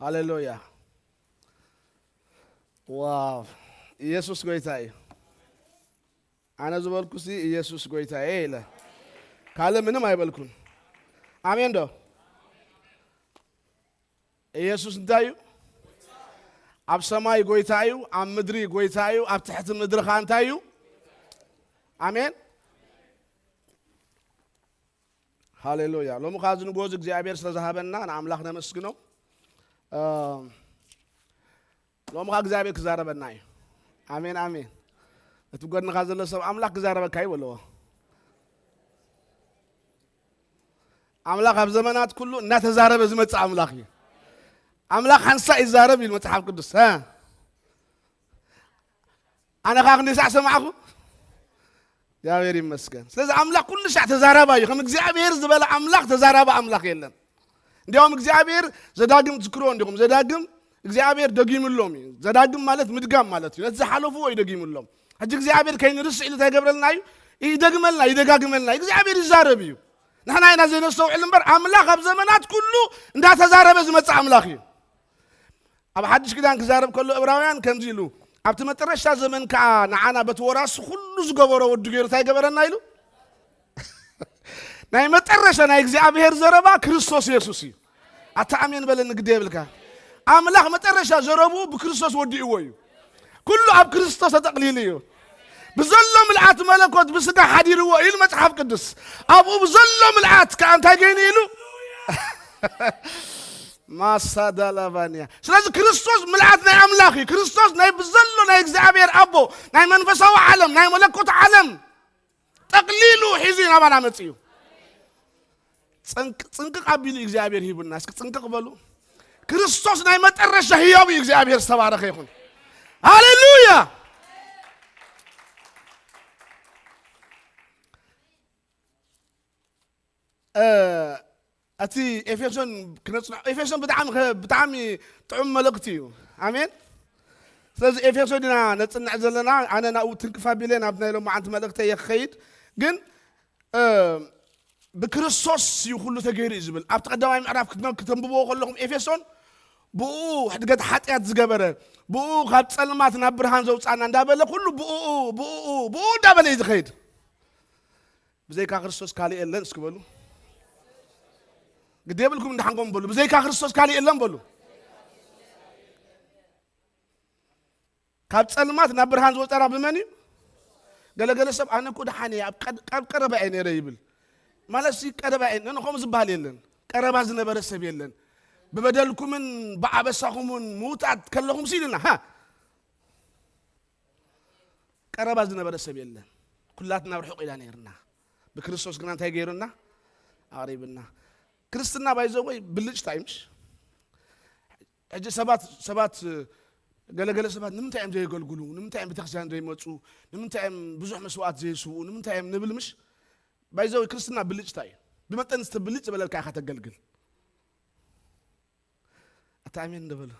ሃሌሉያ። ዋው፣ ኢየሱስ ጎይታ እዩ። ኣነ ዝበልኩ ሲ ኢየሱስ ጎይታ እየ ኢለ፣ ካልእ ምንም ኣይበልኩን። ኣሜን ዶ? ኢየሱስ እንታይ እዩ? ኣብ ሰማይ ጎይታ እዩ፣ ኣብ ምድሪ ጎይታ እዩ፣ ኣብ ትሕቲ ምድሪ ኸኣ እንታይ እዩ? ኣሜን። ሃሌሉያ። ሎሚ ኸኣ እዚ ንግሆ እዚ እግዚኣብሔር ስለ ዝሃበና ንኣምላኽ ነመስግኖ። እ፣ ሎሚ ኸኣ እግዚኣብሔር ክዛረበና እዩ። ኣሜን፣ ኣሜን። እቲ ጎንኻ ዘሎ ሰብ ኣምላኽ ክዛረበካ እዩ በልዎ። ኣምላኽ ኣብ ዘመናት ኩሉ እናተዛረበ ዝመጽእ ኣምላኽ እዩ። ኣምላኽ ሓንሳእ ይዛረብ እዩ መጽሓፍ ቅዱስ። እ? ኣነ ኸኣ ክንደይ ሳዕ ሰማዕኹ? እግዚኣብሔር ይመስገን። ስለዚ ኣምላኽ ኩሉ ሻዕ ተዛራባ እዩ። ከም እግዚኣብሔር ዝበለ ኣምላኽ ተዛራባ ኣምላኽ የለን። እንዲያውም እግዚኣብሔር ዘዳግም ትዝክርዎ እንዲኹም፣ ዘዳግም እግዚኣብሔር ደጊምሎም እዩ። ዘዳግም ማለት ምድጋም ማለት እዩ። ነቲ ዝሓለፍዎ እዩ ደጊምሎም። ሕጂ እግዚኣብሔር ከይንርስዕ ኢሉ እንታይ ይገብረልና እዩ? ይደግመልና፣ ይደጋግመልና። እግዚኣብሔር ይዛረብ እዩ። ንሕና ኢና ዘይነስተውዕል እምበር ኣምላኽ ኣብ ዘመናት ኩሉ እንዳተዛረበ ዝመጽእ ኣምላኽ እዩ። ኣብ ሓድሽ ኪዳን ክዛረብ ከሎ ዕብራውያን ከምዚ ኢሉ፣ ኣብቲ መጠረሽታ ዘመን ከኣ ንዓና በቲ ወራሲ ኩሉ ዝገበሮ ወዱ ገይሩ እንታይ ገበረና ኢሉ? ናይ መጠረሻ ናይ እግዚኣብሔር ዘረባ ክርስቶስ የሱስ እዩ። ኣታ ኣሜን በለኒ፣ ግዲ የብልካ። ኣምላኽ መጠረሻ ዘረብኡ ብክርስቶስ ወዲእዎ እዩ። ኩሉ ኣብ ክርስቶስ ተጠቕሊሉ እዩ። ብዘሎ ምልኣት መለኮት ብስጋ ሓዲርዎ ኢሉ መጽሓፍ ቅዱስ። ኣብኡ ብዘሎ ምልኣት ከኣ እንታይ ገይኑ ኢሉ? ማሳዳላባንያ። ስለዚ ክርስቶስ ምልኣት ናይ ኣምላኽ እዩ። ክርስቶስ ናይ ብዘሎ ናይ እግዚኣብሔር ኣቦ፣ ናይ መንፈሳዊ ዓለም፣ ናይ መለኮት ዓለም ጠቕሊሉ ሒዙ እዩ ናባና መጺኡ። ጽንቅ-፣ ጽንቅቕ ኣቢሉ እግዚኣብሔር ሂቡና። እስኪ ጽንቅቕ በሉ። ክርስቶስ ናይ መጠረሻ ህያው እዩ። እግዚኣብሔር ዝተባረኸ ይኹን። ሃሌሉያ። እ፣ እቲ ኤፌሶን ክነጽንዖ፣ ኤፌሶን ብጣዕሚ ከ-፣ ብጣዕሚ ጥዑም መልእኽቲ እዩ። ኣሜን። ስለዚ ኤፌሶን ኢና ነጽንዕ ዘለና። ኣነ ናብኡ ትንክፍ ኣቢለ ናብ ናይ ሎማዓንቲ መልእኽተይ እየ ክኸይድ። ግን፣ እ፣ ብክርስቶስ እዩ ኩሉ ተገይሩ እዩ ዝብል። ኣብቲ ቀዳማይ ምዕራፍ ክትነ-፣ ክተንብብዎ ከለኹም ኤፌሶን ብኡ ሕድገት ሓጢኣት ዝገበረ፣ ብኡ ካብ ጸልማት ናብ ብርሃን ዘውጻና እንዳበለ ኩሉ ብኡ፣ ብኡ፣ ብኡ እንዳበለ እዩ ዝኸይድ። ብዘይካ ክርስቶስ ካልእ የለን እስኪ በሉ። ግዲ የብልኩም፣ እንዳሓንጎም በሉ። ብዘይካ ክርስቶስ ካልእ የለን በሉ። ካብ ጸልማት ናብ ብርሃን ዝወጸና ብመን እዩ? ገለገለ ሰብ፣ "ኣነ እኮ ደሓን እየ፣ ኣብ ቀድ-፣ ኣብ ቀረባ እየ ነይረ" ይብል። ማለት ሲ ቀረባ እየ፣ ነን ከምኡ ዝበሃል የለን። ቀረባ ዝነበረ ሰብ የለን። ብበደልኩምን ብኣበሳኹምን ምውታት ከለኹም ሲ ኢልና፣ ሃ? ቀረባ ዝነበረ ሰብ የለን። ኩላትና ርሑቕ ኢና ነይርና። ብክርስቶስ ግና እንታይ ገይሩና? ኣቕሪብና። ክርስትና ባይዘወይ ብልጭታ እዩ፣ ምሽ? ሕጂ ሰባት፣ ሰባት፣ ገለገለ ሰባት ንምንታይ እዮም ዘየገልግሉ? ንምንታይ እዮም ቤተክርስትያን ዘይመጹ? ንምንታይ እዮም ብዙሕ መስዋዕት ዘየስውኡ? ንምንታይ እዮም ንብል፣ ምሽ? ባይዘወይ ክርስትና ብልጭታ እዩ። ብመጠን ዝተብልጭ ዝበለልካ ኢኻ ተገልግል። ኣታ ኣሜን እንደ በሉ።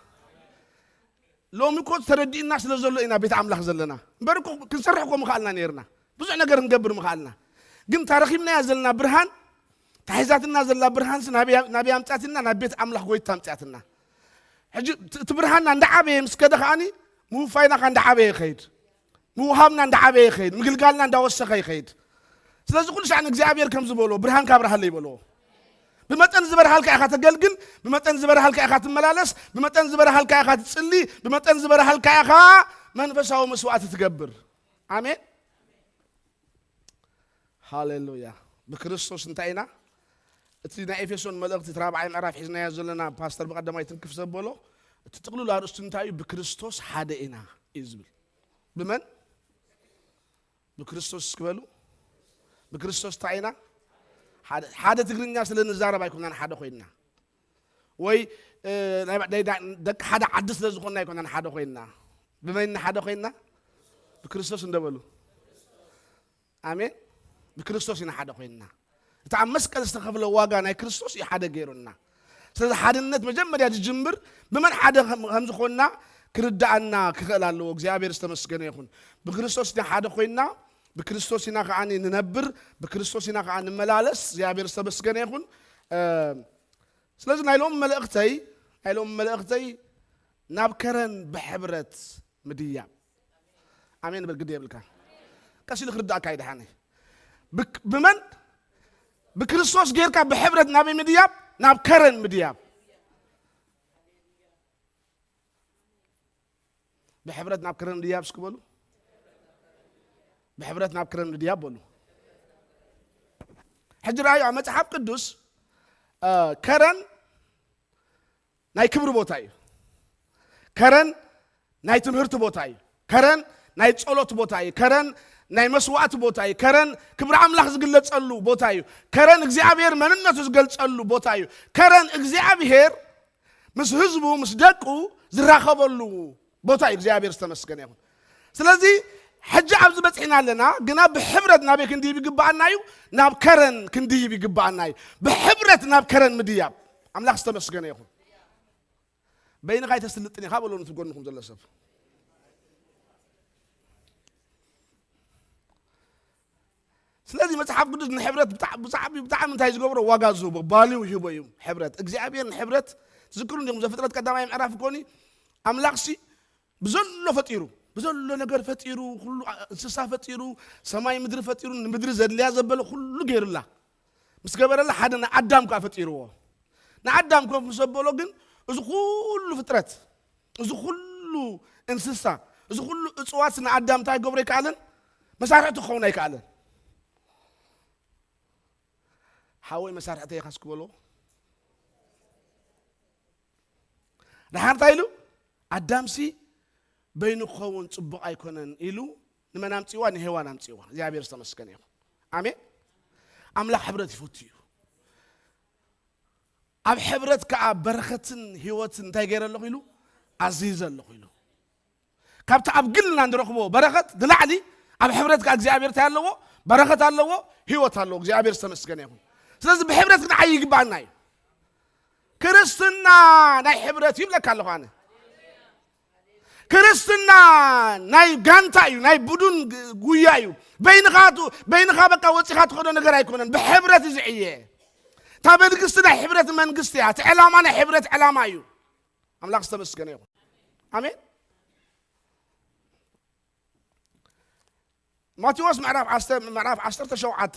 ሎሚ እኮ ተረዲእና ስለ ዘሎ ኢና ቤት ኣምላኽ ዘለና። እምበር እኮ ክንሰርሕ እኮ ምኽኣልና ነይርና። ብዙሕ ነገር ክንገብር ምኽኣልና። ግን እታ ረኺብናያ ዘለና ብርሃን፣ ታሒዛትና ዘላ ብርሃንስ ናበይ፣ ናበይ ኣምጻትና? ናብ ቤት ኣምላኽ ጎይታ ኣምጻትና። ሕጂ እቲ፣ እቲ ብርሃንና እንዳዓበየ ምስ ከደ ከኣኒ ምውፋይና ከኣ እንዳዓበየ ይኸይድ። ምውሃብና እንዳዓበየ ይኸይድ። ምግልጋልና እንዳወሰኸ ይኸይድ። ስለዚ ኩሉ ሻዕ ንእግዚኣብሔር ከም ዝበሎ፣ "ብርሃን ካብርሃለይ" በሎ። ብመጠን ዝበርሃልካ ኢኻ ተገልግል፣ ብመጠን ዝበርሃልካ ኢኻ ትመላለስ፣ ብመጠን ዝበርሃልካ ኢኻ ትጽሊ፣ ብመጠን ዝበርሃልካ ኢኻ መንፈሳዊ መስዋዕቲ ትገብር። ኣሜን። ሃሌሉያ። ብክርስቶስ እንታይ ኢና? እቲ ናይ ኤፌሶን መልእኽቲ እቲ ራብዓይ ምዕራፍ ሒዝናዮ ዘለና ፓስተር ብቐዳማይ ትንክፍ ዘበሎ፣ እቲ ጥቕሉል ኣርእስቱ እንታይ እዩ? ብክርስቶስ ሓደ ኢና እዩ ዝብል። ብመን? ብክርስቶስ እስኪ በሉ። ብክርስቶስ እንታይ ኢና? ሓደ። ሓደ ትግርኛ ስለ ንዛረብ ኣይኮናን ሓደ ኮይንና። ወይ፣ እ፣ ናይ፣ ናይ፣ ናይ ደቂ ሓደ ዓዲ ስለ ዝኾንና ኣይኮናን ሓደ ኮይንና። ብመን ኢና ሓደ ኮይንና? ብክርስቶስ እንደ በሉ። ኣሜን። ብክርስቶስ ኢና ሓደ ኮይንና። እቲ ኣብ መስቀል ዝተኸፍለ ዋጋ ናይ ክርስቶስ እዩ ሓደ ገይሩና። ስለዚ ሓድነት መጀመርያ ዝጅምር ብመን ሓደ ከም፣ ከም ዝኾንና ክርድኣና ክኽእል ኣለዎ። እግዚኣብሔር ዝተመስገነ ይኹን። ብክርስቶስ ኢና ሓደ ኮይንና፣ ብክርስቶስ ኢና ከዓኒ ንነብር፣ ብክርስቶስ ኢና ከዓኒ ንመላለስ። እግዚኣብሔር ዝተመስገነ ይኹን። እ፣ ስለዚ ናይ ሎሚ መልእኽተይ እንታይ ኢሎም መልእኽተይ? ናብ ከረን ብሕብረት ምድያብ። ኣሜን በል፣ ግዲ የብልካ። ቀስ ኢሉ ክርዳእካ እዩ ደሓነይ። ብክ-፣ ብመን? ብክርስቶስ ጌርካ ብሕብረት ናበይ ምድያብ? ናብ ከረን ምድያብ። ብሕብረት ናብ ከረን ምድያብ እስኪ በሉ። ብሕብረት ናብ ከረን ምድያብ በሉ። ሕጂ ረኣዩ፣ ኣብ መጽሓፍ ቅዱስ፣ እ፣ ከረን ናይ ክብሪ ቦታ እዩ። ከረን ናይ ትምህርቲ ቦታ እዩ። ከረን ናይ ጸሎት ቦታ እዩ። ከረን ናይ መስዋዕቲ ቦታ እዩ። ከረን ክብሪ ኣምላኽ ዝግለጸሉ ቦታ እዩ። ከረን እግዚኣብሔር መንነቱ ዝገልጸሉ ቦታ እዩ። ከረን እግዚኣብሔር ምስ ህዝቡ፣ ምስ ደቁ ዝራኸበሉ ቦታ እዩ። እግዚኣብሔር ዝተመስገነ ይኹን። ስለዚ ሕጂ ኣብዚ በጺሕና ኣለና፣ ግና ብሕብረት ናበይ ክንድይብ ይግብኣና እዩ? ናብ ከረን ክንድይብ ይግብኣና እዩ። ብሕብረት ናብ ከረን ምድያብ። ኣምላኽ ዝተመስገነ ይኹን። በይንኻ ኣይተስልጥን ኢኻ በሎ፣ ነቲ ጎንኹም ዘሎ ሰብ። ስለዚ መጽሓፍ ቅዱስ ንሕብረት ብጣዕ-፣ ብዛዕባ፣ ብጣዕሚ እንታይ ዝገብሮ ዋጋ ዝህቦ፣ ቫልዩ ይህቦ እዩ። ሕብረት፣ እግዚኣብሔር ንሕብረት ትዝክሩ እንዲኹም፣ ዘፍጥረት ቀዳማይ ምዕራፍ እኮኒ ኣምላኽሲ ብዘሎ ፈጢሩ፣ ብዘሎ ነገር ፈጢሩ፣ ኩሉ እንስሳ ፈጢሩ፣ ሰማይ ምድሪ ፈጢሩ፣ ንምድሪ ዘድልያ ዘበለ ኩሉ ገይሩላ። ምስ ገበረላ ሓደ ንኣዳም ከኣ ፈጢርዎ። ንኣዳም ኮፍ ምስ ዘበሎ ግን እዚ ኩሉ ፍጥረት፣ እዚ ኩሉ እንስሳ፣ እዚ ኩሉ እጽዋት ንኣዳም እንታይ ክገብሮ ኣይከኣለን? መሳርሕቲ ክኸውን ኣይከኣለን። ሓወይ መሳርሕተይ ኢኻ እስኪ በሎ። ደሓር እንታይ ኢሉ? ኣዳምሲ በይኑ ክኸውን ጽቡቕ ኣይኮነን ኢሉ ንመን ኣምጽእዋ? ንሄዋን ኣምጽእዋ። እግዚኣብሔር ዝተመስገነ ይኹን። ኣሜን። ኣምላኽ ሕብረት ይፈቱ እዩ። ኣብ ሕብረት ከኣ በረኸትን ህይወትን እንታይ ገይረ ኣለኹ ኢሉ? ኣዚዘ ኣለኹ ኢሉ። ካብቲ ኣብ ግልና እንረኽቦ በረኸት ንላዕሊ ኣብ ሕብረት ከኣ እግዚኣብሔር እንታይ ኣለዎ? በረኸት ኣለዎ፣ ህይወት ኣለዎ። እግዚኣብሔር ዝተመስገነ ይኹን። ስለዚ ብሕብረት ክንዓይ ይግባኣና እዩ። ክርስትና ናይ ሕብረት እዩ ይብለካ ኣለኹ ኣነ። ክርስትና ናይ ጋንታ እዩ፣ ናይ ቡዱን ግ-፣ ጉያ እዩ። በይንኻ ቱ-፣ በይንኻ በቃ ወጺኻ ትኸዶ ነገር ኣይኮነን፣ ብሕብረት እዩ ዝዕየ። እታ መንግስቲ ናይ ሕብረት መንግስቲ እያ፣ እቲ ዕላማ ናይ ሕብረት ዕላማ እዩ። ኣምላኽ ዝተመስገነ ይኹን። ኣሜን። ማቴዎስ ምዕራፍ ዓሰርተ፣ ምዕራፍ ዓሰርተ ሸውዓተ፣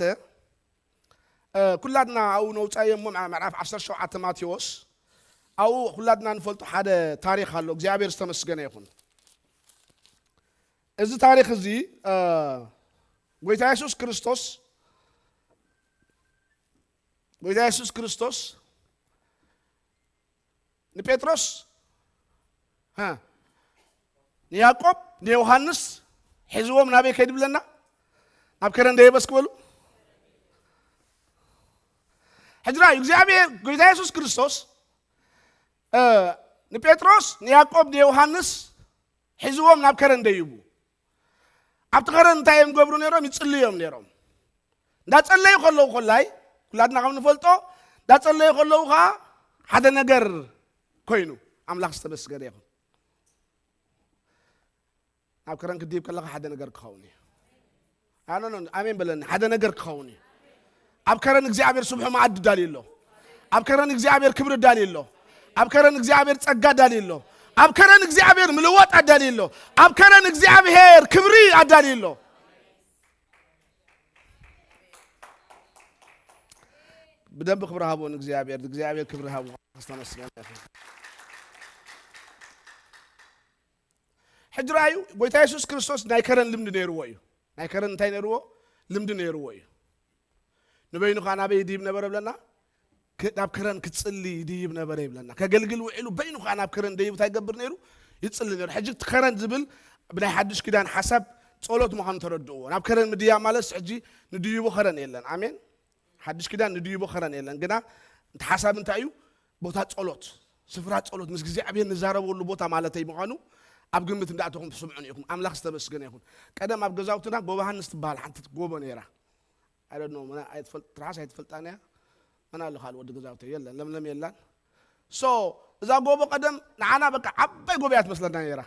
እ፣ ኩላትና ኣብኡ ነውጻዮ እሞ፣ ምዕ-፣ ምዕራፍ ዓሰርተ ሸውዓተ ማቴዎስ፣ ኣብኡ ኩላትና ንፈልጦ ሓደ ታሪኽ ኣሎ። እግዚኣብሔር ዝተመስገነ ይኹን። እዚ ታሪኽ እዚ፣ እ፣ ጎይታ የሱስ ክርስቶስ፣ ጎይታ የሱስ ክርስቶስ ንጴጥሮስ፣ ሃ፣ ንያዕቆብ፣ ንዮሃንስ ሒዝዎም ናበይ ከይዱ ብለና? ናብ ከረን ደይበ እስኪ በሉ። ሕጂ ራእዩ እግዚኣብሔር፣ ጎይታ የሱስ ክርስቶስ፣ እ፣ ንጴጥሮስ፣ ንያዕቆብ፣ ንዮሃንስ ሒዝዎም ናብ ከረን ደይቡ። ኣብቲ ከረን እንታይ እዮም ገብሩ ነይሮም? ይጽልዩ እዮም ነይሮም። እንዳጸለዩ ከለዉ ኮላይ፣ ኩላትና ከም ንፈልጦ፣ እንዳጸለዩ ከለዉ ኸዓ ሓደ ነገር ኮይኑ፣ ኣምላኽ ዝተመስገነ ይኹን። ናብ ከረን ክድይብ ከለኻ ሓደ ነገር ክኸውን እዩ። ኣነ፣ ኣነ፣ ኣሜን በለኒ። ሓደ ነገር ክኸውን እዩ። ኣብ ከረን እግዚኣብሔር ስብሑ መኣዲ ዳልዩ ኣሎ። ኣብ ከረን እግዚኣብሔር ክብሪ ዳልዩ ኣሎ። ኣብ ከረን እግዚኣብሔር ጸጋ ዳልዩ ኣሎ። ኣብ ከረን እግዚኣብሔር ምልዋጥ ኣዳልዩ ኣሎ። ኣብ ከረን እግዚኣብሔር ክብሪ ኣዳልዩ ኣሎ። ብደንብ ክብሪ ሃቦ ንእግዚኣብሔር። እግዚኣብሔር ክብሪ ሃቦ። ዝተመስገነ ይኹን። ሕጂ ረኣዩ፣ ጎይታ የሱስ ክርስቶስ ናይ ከረን ልምዲ ነይርዎ እዩ። ናይ ከረን እንታይ ነይርዎ? ልምዲ ነይርዎ እዩ። ንበይኑ ኸዓ ናበይ ይድይብ ነበረ ብለና? ክ-፣ ናብ ከረን ክጽሊ ይድይብ ነበረ ይብለና። ከገልግል ውዒሉ በይኑ ኸዓ ናብ ከረን ደይቡ እንታይ ይገብር ነይሩ? ይጽሊ ነይሩ። ሕጂ እቲ ከረን ዝብል ብናይ ሓድሽ ኪዳን ሓሳብ ጸሎት ምዃኑ ተረድእዎ። ናብ ከረን ምድያብ ማለት ሕጂ ንድይቦ ከረን የለን። ኣሜን። ሓድሽ ኪዳን ንድይቦ ከረን የለን። ግና እቲ ሓሳብ እንታይ እዩ? ቦታ ጸሎት፣ ስፍራ ጸሎት፣ ምስ እግዚኣብሔር ንዛረበሉ ቦታ ማለተይ ምዃኑ ኣብ ግምት እንዳእተኹም ትስምዑን ኢኹም። ኣምላኽ ዝተመስገነ ይኹን። ቀደም ኣብ ገዛውትና ጎበሃንስ ትበሃል ሓንቲ ጎቦ ነይራ። I don't know፣ መን ኣይትፈል-፣ ትርሓስ ኣይትፈልጣን እያ። መን ኣሎ ካልእ ወዲ ገዛውተይ? የለን፣ ለምለም የላን። So፣ እዛ ጎቦ ቀደም ንዓና በቃ ዓባይ ጎቦ እያ ትመስለና ነይራ።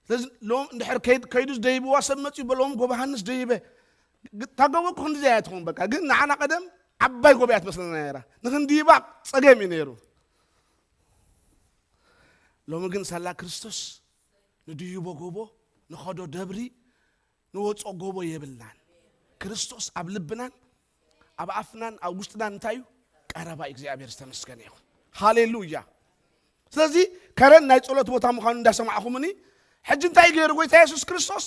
ስለዚ ሎም እንድሕር ከይድ-፣ ከይዱ ዝደይብዋ ሰብ መፅዩ በሎም፣ "ጎበሃንስ ደይበ." ግ-፣ እታ ጎቦ እኮ ክንድዚኣ እያ ትኸውን በቃ። ግን ንዓና ቀደም ዓባይ ጎቦ እያ ትመስለና ነይራ። ንክንድይባ ፀገም እዩ ነይሩ። ሎሚ ግን ሳላ ክርስቶስ ንድይቦ ጎቦ፣ ንኸዶ ደብሪ፣ ንወጾ ጎቦ የብልናን። ክርስቶስ ኣብ ልብናን ኣብ ኣፍናን ኣብ ውሽጥናን እንታይ እዩ? ቀረባ እዩ። እግዚኣብሔር ዝተመስገነ ይኹን። ሃሌሉያ። ስለዚ ከረን ናይ ጸሎት ቦታ ምዃኑ እንዳሰማዕኹምኒ፣ ሕጂ እንታይ ገይሩ ጎይታ የሱስ ክርስቶስ?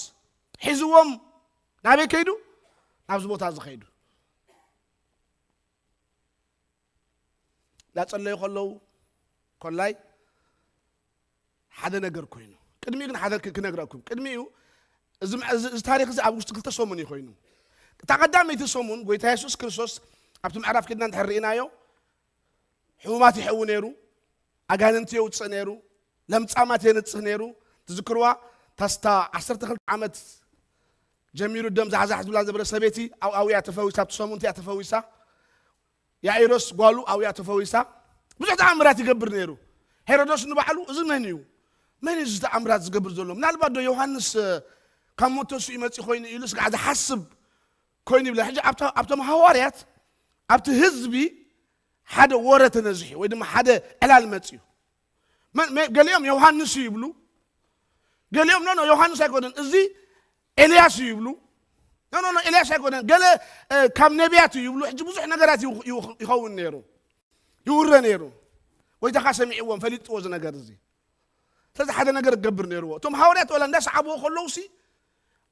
ሒዝዎም ናበይ ከይዱ? ናብዚ ቦታ እዚ ከይዱ። እንዳጸለዩ ከለዉ ኮላይ ሓደ ነገር ኮይኑ፣ ቅድሚኡ ግን ሓደ ክ- ክነግረኩም። ቅድሚኡ እዚ ም- እዚ- እዚ ታሪኽ እዚ ኣብ ውሽጢ ክልተ ሰሙን እዩ ኮይኑ። እታ ቀዳመይቲ ሰሙን ጎይታ የሱስ ክርስቶስ ኣብቲ ምዕራፍ ኪድና እንድሕር ርኢናዮ፣ ሕሙማት ይሕዊ ነይሩ፣ ኣጋንንቲ የውፅእ ነይሩ፣ ለምጻማት የንጽህ ነይሩ። ትዝክርዋ? ታስታ ዓሰርተ ክልተ ዓመት ጀሚሩ ደም ዛሕዛሕ ዝብላ ዝነበረ ሰበይቲ ኣብኡ ኣብያ ተፈዊሳ፣ ኣብቲ ሰሙንቲ እያ ተፈዊሳ። ያኢሮስ ጓሉ ኣብያ ተፈዊሳ። ብዙሕ ተኣምራት ይገብር ነይሩ። ሄሮዶስ ንባዕሉ፣ "እዚ መን እዩ? መን እዩ እዚ ተኣምራት ዝገብር ዘሎ? ምናልባት ዶ ዮሃንስ ካብ ሞት ተንስኡ ይመጽእ ኮይኑ?" ኢሉ ስጋዕ ዝሓስብ ኮይኑ ይብላ። ሕጂ ኣብታ- ኣብቶም ሃዋርያት፣ ኣብቲ ህዝቢ ሓደ ወረ ተነዚሑ ወይ ድማ ሓደ ዕላል መጽዩ። መ- መ- ገሊኦም ዮሃንስ እዩ ይብሉ፣ ገሊኦም ኖ ኖ ዮሃንስ ኣይኮነን፣ እዚ ኤልያስ እዩ ይብሉ። ኖ ኖ ኖ ኤልያስ ኣይኮነን፣ ገለ እ፣ ካብ ነቢያት እዩ ይብሉ። ሕጂ ብዙሕ ነገራት ይው- ይው- ይኸውን ነይሩ፣ ይውረ ነይሩ። ጎይታኻ ሰሚዕዎም፣ ፈሊጥዎ እዚ ነገር እዚ። ስለዚ ሓደ ነገር ክገብር ነይርዎ። እቶም ሃዋርያት ወላ እንዳሰዓብዎ ከለዉ ሲ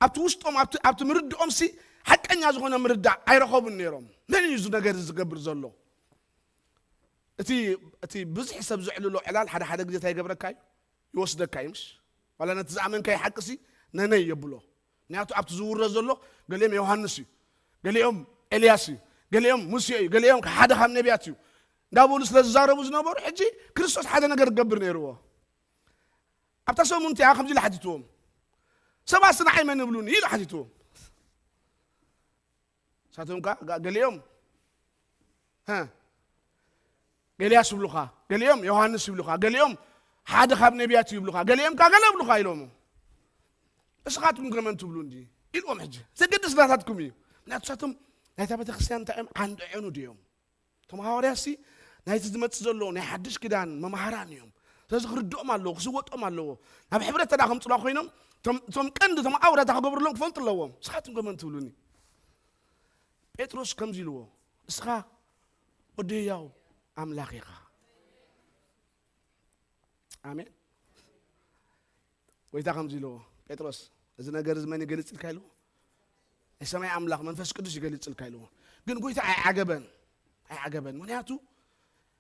ኣብቲ ውሽጦም ኣብቲ ኣብቲ ምርድኦም ሲ ሓቀኛ ዝኾነ ምርዳእ ኣይረኸቡን ነይሮም። መን እዩ እዚ ነገር እዚ ዝገብር ዘሎ? እቲ እቲ ብዝሒ ሰብ ዘዕልሎ ዕላል ሓደ ሓደ ግዜ እንታይ ይገብረካ እዩ? ይወስደካ እዩ። ምሽ ዋላ ነቲ ዝኣመንካዮ ሓቂ ሲ ነነይ የብሎ። ምክንያቱ ኣብቲ ዝውረ ዘሎ ገሊኦም ዮሃንስ እዩ፣ ገሊኦም ኤልያስ እዩ፣ ገሊኦም ሙሴ እዩ፣ ገሊኦም ሓደ ካብ ነቢያት እዩ እንዳበሉ ስለ ዝዛረቡ ዝነበሩ፣ ሕጂ ክርስቶስ ሓደ ነገር ክገብር ነይርዎ። ኣብታ ሰሙን እቲኣ ከምዚ ኢሉ ሓቲትዎም፣ "ሰባትሲ ንዓይ መን ይብሉኒ?" ኢሉ ሓቲትዎም። ንሳቶም ከኣ ጋ- ገሊኦም "ሀ፣ ኤልያስ ይብሉኻ፣ ገሊኦም ዮሃንስ ይብሉኻ፣ ገሊኦም ሓደ ካብ ነቢያት ይብሉኻ፣ ገሊኦም ከኣ ገለ ይብሉኻ" ኢሎሞ። "እስኻትኩም ከ መን ትብሉ እንዲ?" ኢልዎም። ሕጂ ዘገድስ ናታትኩም እዩ። ምክንያቱ ንሳቶም ናይታ ቤተክርስትያን እንታይ እዮም? ዓንዲ ዕኑ ድዮም? እቶም ሃዋርያሲ ናይቲ ዝመጽእ ዘሎ ናይ ሓድሽ ኪዳን መምሃራን እዮም። ስለዚ ክርድኦም ኣለዎ፣ ክስወጦም ኣለዎ። ናብ ሕብረት ተዳ ከምጽላ ኮይኖም እቶም- እቶም ቀንዲ እቶም ኣውራታ ክገብሩሎም ክፈልጡ ኣለዎም። "ንስኻትኩም ከ መን ትብሉኒ?" ጴጥሮስ ከምዚ ኢልዎ፣ "እስኻ ወዲ ህያው ኣምላኽ ኢኻ።" ኣሜን። ጎይታ ከምዚ ኢልዎ፣ "ጴጥሮስ፣ እዚ ነገር እዚ መን ይገልጽ ኢልካ?" ኢልዎ። "ናይ ሰማይ ኣምላኽ መንፈስ ቅዱስ ይገልጽ ኢልካ" ኢልዎ። ግን ጎይታ ኣይዓገበን፣ ኣይዓገበን። ምክንያቱ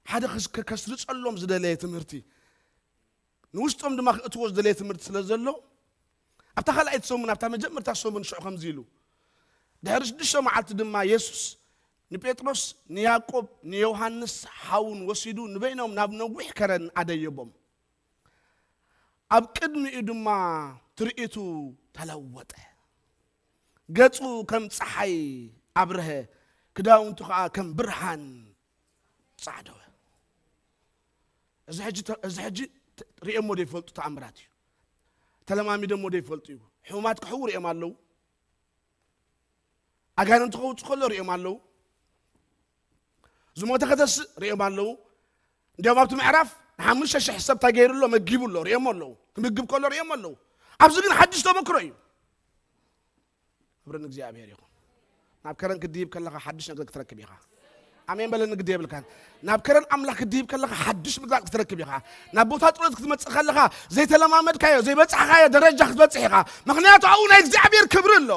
ሓደ ከስ- ከ- ከስርጸሎም ዝደለየ ትምህርቲ፣ ንውሽጦም ድማ ክእትዎ ዝደለየ ትምህርቲ ስለ ዘሎ፣ ኣብታ ካልኣይቲ ሰሙን፣ ኣብታ መጀመርታ ሰሙን ሽዑ ከምዚ ኢሉ፣ ድሕሪ ሽዱሽተ መዓልቲ ድማ የሱስ ንጴጥሮስ፣ ንያዕቆብ፣ ንዮሃንስ ሓውን ወሲዱ ንበይኖም ናብ ነዊሕ ከረን ኣደየቦም። ኣብ ቅድሚኡ ድማ ትርኢቱ ተለወጠ። ገጹ ከም ጸሓይ ኣብርሀ፣ ክዳውንቱ ኸኣ ከም ብርሃን ጻዕደወ። እዚ ሕጂ ተ- እዚ ሕጂ ተ- ርእዮሞ ዶ ይፈልጡ? ተኣምራት እዩ። ተለማሚዶሞ ዶ ይፈልጡ እዩ? ሕሙማት ክሕዉ ርእዮም ኣለዉ። ኣጋንንቲ ከውጽእ ከሎ ርእዮም ኣለዉ። ዝሞተ ከተስእ ርእዮም ኣለዉ። እንዲያውም ኣብቲ ምዕራፍ ንሓሙሽተ ሽሕ ሰብ እንታይ ገይሩ ኣሎ? መጊቡ ኣሎ። ርእዮም ኣለዉ። ክምግብ ከሎ ርእዮም ኣለዉ። ኣብዚ ግን ሓድሽ ተመክሮ እዩ። ክብሪ ንእግዚኣብሔር ይኹን። ናብ ከረን ክትድይብ ከለኻ ሓድሽ ነገር ክትረክብ ኢኻ። ኣሜን በለኒ፣ ግዲ የብልካን። ናብ ከረን ኣምላኽ ክትድይብ ከለኻ ሓድሽ ምግላጽ ክትረክብ ኢኻ። ናብ ቦታ ጸሎት ክትመጽእ ከለኻ ዘይተለማመድካዮ ዘይበጻሕካዮ ደረጃ ክትበጽሕ ኢኻ። ምኽንያቱ ኣብኡ ናይ እግዚኣብሔር ክብሪ ኣሎ፣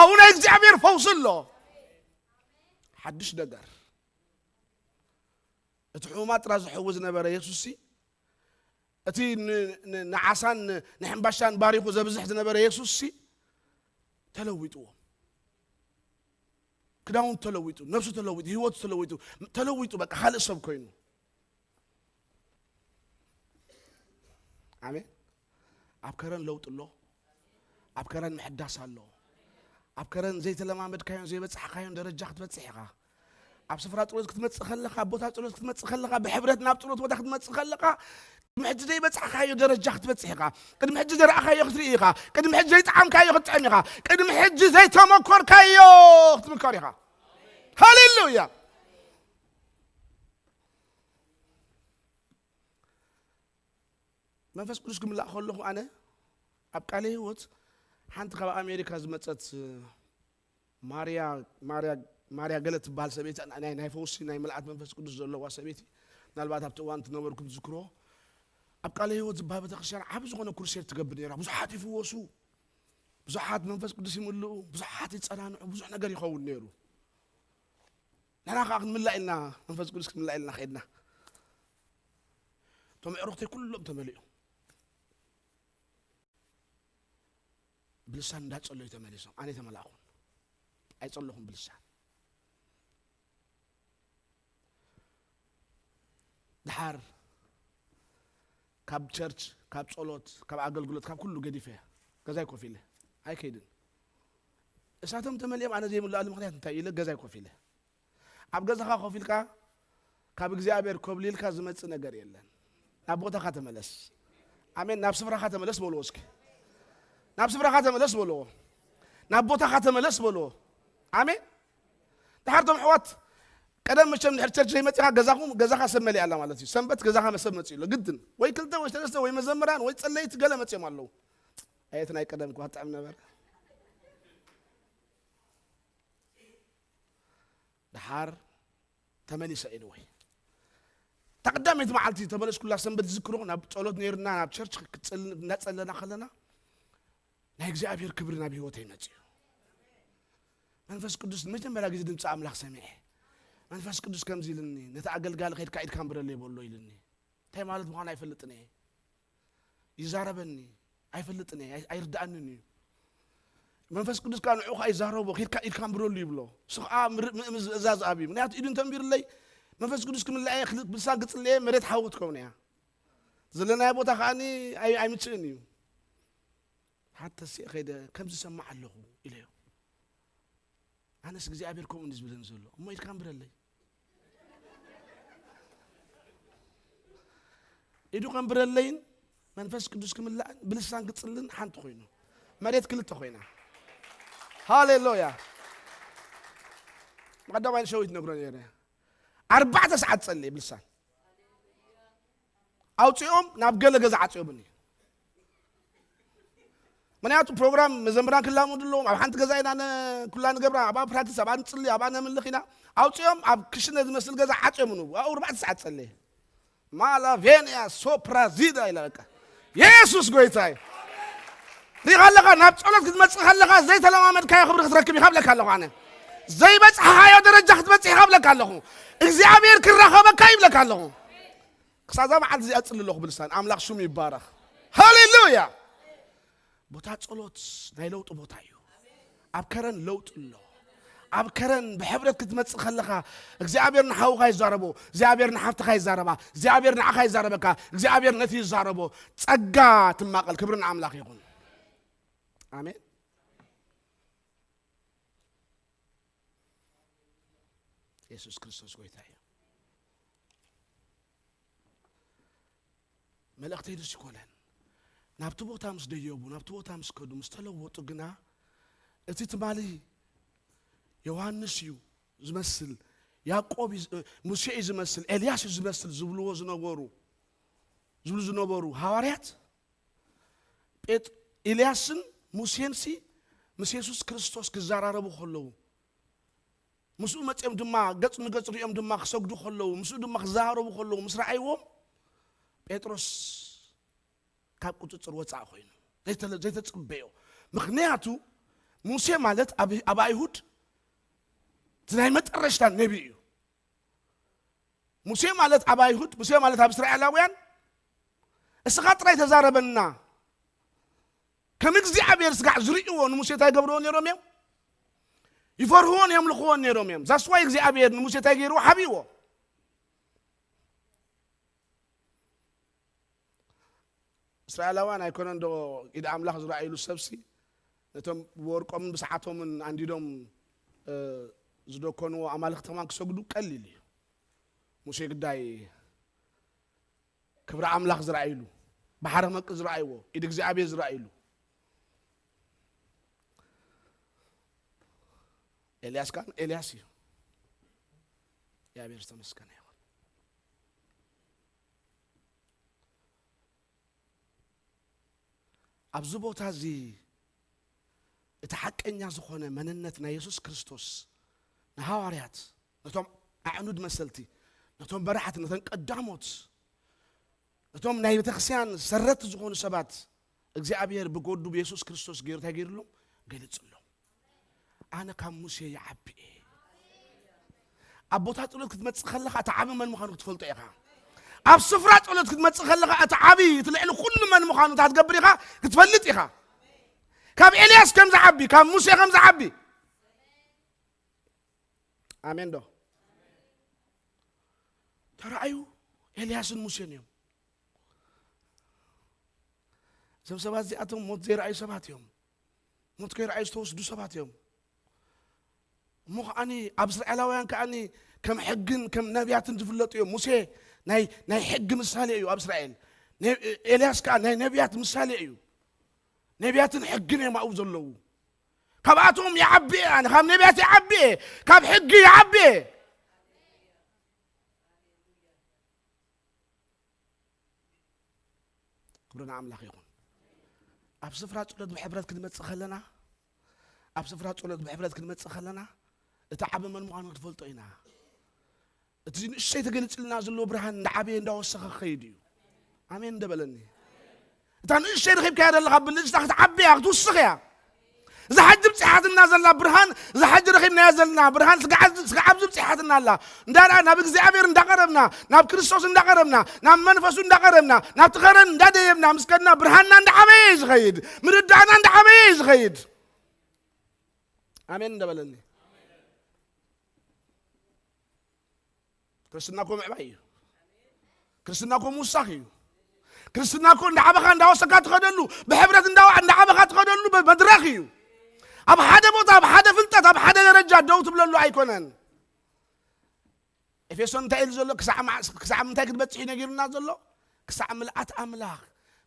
ኣብኡ ናይ እግዚኣብሔር ፈውሲ ኣሎ። ሓድሽ ነገር። እቲ ሕሙማት ጥራይ ዝሕዊ ዝነበረ የሱስ ሲ፣ እቲ ን- ን- ንዓሳን ን- ንሕምባሻን ባሪኹ ዘብዝሕ ዝነበረ የሱስ ሲ ተለዊጥዎ። ክዳውንቱ ተለዊጡ፣ ነብሱ ተለዊጡ፣ ህይወቱ ተለዊጡ፣ ተለዊጡ፣ በቃ ካልእ ሰብ ኮይኑ። ኣሜን። ኣብ ከረን ለውጢ ኣሎ። ኣብ ከረን ምሕዳስ ኣሎ። ኣብ ከረን ዘይተለማመድካዮን ዘይበጻሕካዮን ደረጃ ክትበጽሕ ኢኻ። ኣብ ስፍራ ጸሎት ክትመጽእ ከለኻ፣ ኣብ ቦታ ጸሎት ክትመጽእ ከለኻ፣ ብሕብረት ናብ ጸሎት ቦታ ክትመጽእ ከለኻ፣ ቅድሚ ሕጂ ዘይበጻሕካዮ ደረጃ ክትበጽሕ ኢኻ። ቅድሚ ሕጂ ዘርኣኻዮ ክትርኢ ኢኻ። ቅድሚ ሕጂ ዘይጠዓምካዮ ክትጥዕም ኢኻ። ቅድሚ ሕጂ ዘይተመኮርካዮ ክትምከር ኢኻ። ሃሌሉያ። መንፈስ ቅዱስ ክምላእ ከለኹ ኣነ ኣብ ቃለ ህይወት ሓንቲ ካብ ኣሜሪካ ዝመጸት ማርያ ማርያ ማርያ ገለ ትበሃል ሰበይቲ ናይ ናይ ፈውሲ ናይ ምልኣት መንፈስ ቅዱስ ዘለዋ ሰበይቲ ምናልባት ኣብቲ እዋን ትነበርኩም ትዝክሮ ኣብ ቃለ ህይወት ዝበሃል ቤተክርስትያን ዓብ ዝኾነ ክሩሴድ ትገብር ነይራ። ብዙሓት ይፍወሱ፣ ብዙሓት መንፈስ ቅዱስ ይምልኡ፣ ብዙሓት ይጸናንዑ፣ ብዙሕ ነገር ይኸውን ነይሩ። ንሕና ከዓ ክንምላእ ኢልና መንፈስ ቅዱስ ክንምላእ ኢልና ከድና እቶም ኣዕሩኽተይ ኩሎም ተመሊኦም ብልሳን እንዳጸለዩ ተመሊሶም ኣነ ተመላእኹን ኣይጸለኹን ብልሳን። ድሓር ካብ ቸርች ካብ ጸሎት ካብ ኣገልግሎት ካብ ኩሉ ገዲፈ ገዛይ ኮፍ ኢለ ኣይከይድን። እሳቶም ተመሊኦም ኣነ ዘይምልኣሉ ምክንያት እንታይ ኢለ ገዛይ ኮፍ ኢለ። ኣብ ገዛኻ ኮፍ ኢልካ ካብ እግዚኣብሔር ኮብሊልካ ዝመጽእ ነገር የለን። ናብ ቦታኻ ተመለስ። ኣሜን። ናብ ስፍራኻ ተመለስ በልዎ እስኪ። ናብ ስፍራኻ ተመለስ በልዎ። ናብ ቦታኻ ተመለስ በልዎ። ኣሜን። ድሓር ቶም ኣሕዋት ቀደም መቸም ድሕሪ ቸርች ዘይመጺኻ ገዛኹም ገዛኻ ሰብ መሊኣ ኣላ ማለት እዩ። ሰንበት ገዛኻ ሰብ መጺኡ ኣሎ ግድን። ወይ ክልተ ወይ ሰለስተ ወይ መዘምራን ወይ ጸለይቲ ገለ መጺኦም ኣለዉ። ኣየት ናይ ቀደም እኳ ትጥዕም ነበር። ድሓር ተመሊሰ ኢልወይ እታ ቀዳመይቲ መዓልቲ ተመለስኩላ ሰንበት ዝክሮ ናብ ጸሎት ነይርና ናብ ቸርች እናጸለና ከለና ናይ እግዚኣብሔር ክብሪ ናብ ህይወተይ መጽኡ። መንፈስ ቅዱስ ንመጀመርያ ግዜ ድምፂ ኣምላኽ ሰሚዐ። መንፈስ ቅዱስ ከምዚ ኢልኒ፣ ነቲ ኣገልጋሊ ከይድካ ኢድካ ንብረለይ በሎ ኢልኒ። እንታይ ማለት ምዃኑ ኣይፈልጥን እየ። ይዛረበኒ ኣይፈልጥን እየ፣ ኣይ- ኣይርድኣንን እዩ። መንፈስ ቅዱስ ከዓ ንዑ ከዓ ይዛረቦ፣ ከይድካ ኢድካ ንብረሉ ይብሎ። እሱ ከዓ ምር- ምእምዝ እዛዝ ኣብ እዩ። ምክንያቱ ኢዱ እንተንቢርለይ መንፈስ ቅዱስ ክምልኣ እየ፣ ክል- ብልሳን ክጽልየ መሬት ሓዊ ክትከውን እያ። ዘለናዮ ቦታ ከዓ ኣይ- ኣይምችእን እዩ። ሓተሲ ከይደ ከምዚ ሰማዕ ኣለኹ ኢለዮ። ኣነስ እግዚኣብሔር ከምኡ እንዲ ዝብለኒ ዘሎ እሞ ኢድካ ንብረለይ። ኢዱ ከንብረለይን መንፈስ ቅዱስ ክምላእን ብልሳን ክጽልን ሓንቲ ኮይኑ መሬት ክልተ ኮይና። ሃሌሉያ። መቀዳማይ ንሸዊት ነግሮ ነረ ኣርባዕተ ሰዓት ጸልየ ብልሳን ኣውፅኦም ናብ ገለ ገዛ ዓፅዮምኒ። ምክንያቱ ፕሮግራም መዘምራን ክላመዱ ኣለዎም። ኣብ ሓንቲ ገዛ ኢና ነ- ኩላ ንገብራ፣ ኣብኣ ፕራክቲስ፣ ኣብኣ ንፅሊ፣ ኣብኣ ነምልኽ ኢና። ኣውፅኦም ኣብ ክሽነ ዝመስል ገዛ ዓፅዮምኒ። ኣብኡ ኣርባዕተ ሰዓት ፀለየ። ማላቬንያ ሶፕራዚዳ ኢላ በቃ የሱስ ጎይታ እዩ። ሪኻ ኣለኻ ናብ ፀሎት ክትመፅእ ከለኻ ዘይተለማመድካዮ ክብሪ ክትረክብ ኢኻ ብለካ ኣለኹ ኣነ። ዘይበፅሓኻዮ ደረጃ ክትበፅሕ ኢኻ ብለካ ኣለኹ። እግዚኣብሔር ክራኸበካ ይብለካ ኣለኹ። ክሳዛ መዓልቲ እዚኣ ጽሊ ኣለኹ ብልሳን ኣምላኽ ሽሙ ይባረኽ። ሃሌሉያ። ቦታ ጸሎት ናይ ለውጢ ቦታ እዩ። ኣብ ከረን ለውጢ ኣሎ። ኣብ ከረን ብሕብረት ክትመጽእ ከለኻ እግዚኣብሔር ንሓውኻ ይዛረቦ፣ እግዚኣብሔር ንሓፍትኻ ይዛረባ፣ እግዚኣብሔር ንዓኻ ይዛረበካ፣ እግዚኣብሔር ነቲ ይዛረቦ ጸጋ ትማቐል። ክብሪ ንኣምላኽ ይኹን። ኣሜን። የሱስ ክርስቶስ ጎይታ እዩ። መልእኽተይ ንሱ ይኮነን። ናብቲ ቦታ ምስ ደየቡ ናብቲ ቦታ ምስ ከዱ ምስ ተለወጡ ግና እቲ ትማሊ ዮሃንስ እዩ ዝመስል፣ ያዕቆብ እዩ ዝ- ሙሴ እዩ ዝመስል፣ ኤልያስ እዩ ዝመስል ዝብልዎ ዝነበሩ ዝብሉ ዝነበሩ ሃዋርያት ጴጥ- ኤልያስን ሙሴንሲ ምስ የሱስ ክርስቶስ ክዘራረቡ ከለዉ ምስኡ መፅኦም ድማ ገፅ ንገፅ ሪኦም ድማ ክሰግዱ ከለዉ ምስኡ ድማ ክዘራረቡ ከለዉ ምስ ረኣይዎም ጴጥሮስ ካብ ቁፅፅር ወፃእ ኮይኑ ዘይተለ- ዘይተፅበዮ። ምክንያቱ ሙሴ ማለት ኣብ ኣብ ኣይሁድ እቲ ናይ መጠረሽታ ነቢ እዩ። ሙሴ ማለት ኣብ ኣይሁድ ሙሴ ማለት ኣብ እስራኤላውያን እስኻ ጥራይ ተዛረበና። ከም እግዚኣብሔር ስጋዕ ዝርእይዎ ንሙሴ እንታይ ገብርዎ ነይሮም እዮም? ይፈርህዎን የምልኽዎን ነይሮም እዮም። ዛስዋይ እግዚኣብሔር ንሙሴ እንታይ ገይርዎ ሓብይዎ። እስራኤላውያን ኣይኮነን ዶ ኢድ ኣምላኽ ዝረኣይሉ ሰብሲ ነቶም ብወርቆምን ብሰዓቶምን ኣንዲዶም ዝደኮንዎ ኣማልኽቲ ከማን ክሰግዱ ቀሊል እዩ። ሙሴ ግዳይ ክብሪ ኣምላኽ ዝረኣይሉ ባሕሪ መቂ ዝረኣይዎ ኢድ እግዚኣብሔር ዝረኣይሉ ኤልያስ ካን ኤልያስ እዩ። እግዚኣብሔር ዝተመስገነ ይኹን። ኣብዚ ቦታ እዚ እቲ ሓቀኛ ዝኾነ መንነት ናይ የሱስ ክርስቶስ ንሃዋርያት፣ ነቶም ኣዕኑድ መሰልቲ፣ ነቶም በራሕቲ፣ ነቶም ቀዳሞት፣ ነቶም ናይ ቤተክርስትያን ሰረቲ ዝኾኑ ሰባት እግዚኣብሔር ብጎዱ ብየሱስ ክርስቶስ ገይሩ እንታይ ገይሩሎም? ገሊጹሎም። ኣነ ካብ ሙሴ ይዓቢ እየ። ኣብ ቦታ ጸሎት ክትመጽእ ከለኻ እቲ ዓቢ መን ምዃኑ ክትፈልጦ ኢኻ። ኣብ ስፍራ ጸሎት ክትመጽእ ከለኻ እቲ ዓቢ፣ እቲ ልዕሊ ኩሉ መን ምዃኑ እንታይ ክትገብር ኢኻ? ክትፈልጥ ኢኻ። ካብ ኤልያስ ከም ዝዓቢ፣ ካብ ሙሴ ከም ዝዓቢ። ኣሜን ዶ? ተረኣዩ፣ ኤልያስን ሙሴን እዮም። እዞም ሰባት እዚኣቶም ሞት ዘይረኣዩ ሰባት እዮም። ሞት ከይረኣዩ ዝተወስዱ ሰባት እዮም። እሞ ከዓኒ ኣብ እስራኤላውያን ከዓኒ ከም ሕግን ከም ነቢያትን ዝፍለጡ እዮም። ሙሴ ናይ፣ ናይ ሕጊ ምሳሌ እዩ ኣብ እስራኤል። ነ-፣ ኤልያስ ከኣ ናይ ነቢያት ምሳሌ እዩ። ነቢያትን ሕግን እዮም ኣብኡ ዘለዉ። ካብኣቶም ይዓቢ እየ ኣነ፣ ካብ ነቢያት ይዓቢ እየ፣ ካብ ሕጊ ይዓቢ እየ። ክብሪ ንኣምላኽ ይኹን። ኣብ ስፍራ ጸሎት ብሕብረት ክንመጽእ ከለና፣ ኣብ ስፍራ ጸሎት ብሕብረት ክንመጽእ ከለና፣ እቲ ዓቢ መን ምዃኑ ክትፈልጦ ኢና። እቲ ንእሽተይ ተገሊጽልና ዘሎ ብርሃን እንዳዓበየ እንዳወሰኸ ክኸይድ እዩ። ኣሜን እንደበለኒ። እታ ንእሽተይ ረኺብካያ ዘለኻ ብልጭታ ክትዓቢ እያ፣ ክትውስኽ እያ። እዛ ሕጂ ብጽሓትና ዘላ ብርሃን፣ እዛ ሕጂ ረኺብናያ ዘለና ብርሃን ስጋዕ፣ ስጋዕ ኣብዚ ብጽሓትና ኣላ። እንዳ፣ ናብ እግዚኣብሔር እንዳቐረብና፣ ናብ ክርስቶስ እንዳቐረብና፣ ናብ መንፈሱ እንዳቐረብና፣ ናብቲ ኸረን እንዳደየብና ምስ ከድና ብርሃንና እንዳዓበየ እዩ ዝኸይድ፣ ምርዳእና እንዳዓበየ እዩ ዝኸይድ። ኣሜን እንደበለኒ። ክርስትና እኮ ምዕባይ እዩ። ክርስትና እኮ ምውሳኽ እዩ። ክርስትና እኮ እንዳዓበኻ እንዳወሰካ ትኸደሉ፣ ብሕብረት እንዳ-፣ እንዳዓበኻ ትኸደሉ መ-፣ መድረኽ እዩ። ኣብ ሓደ ቦታ፣ ኣብ ሓደ ፍልጠት፣ ኣብ ሓደ ደረጃ ደው ትብለሉ ኣይኮነን። ኤፌሶን እንታይ ኢሉ ዘሎ? ክሳዕ ማ-፣ ክሳዕ ምንታይ ክትበጽሕ እዩ ነጊሩና ዘሎ? ክሳዕ ምልኣት ኣምላኽ፣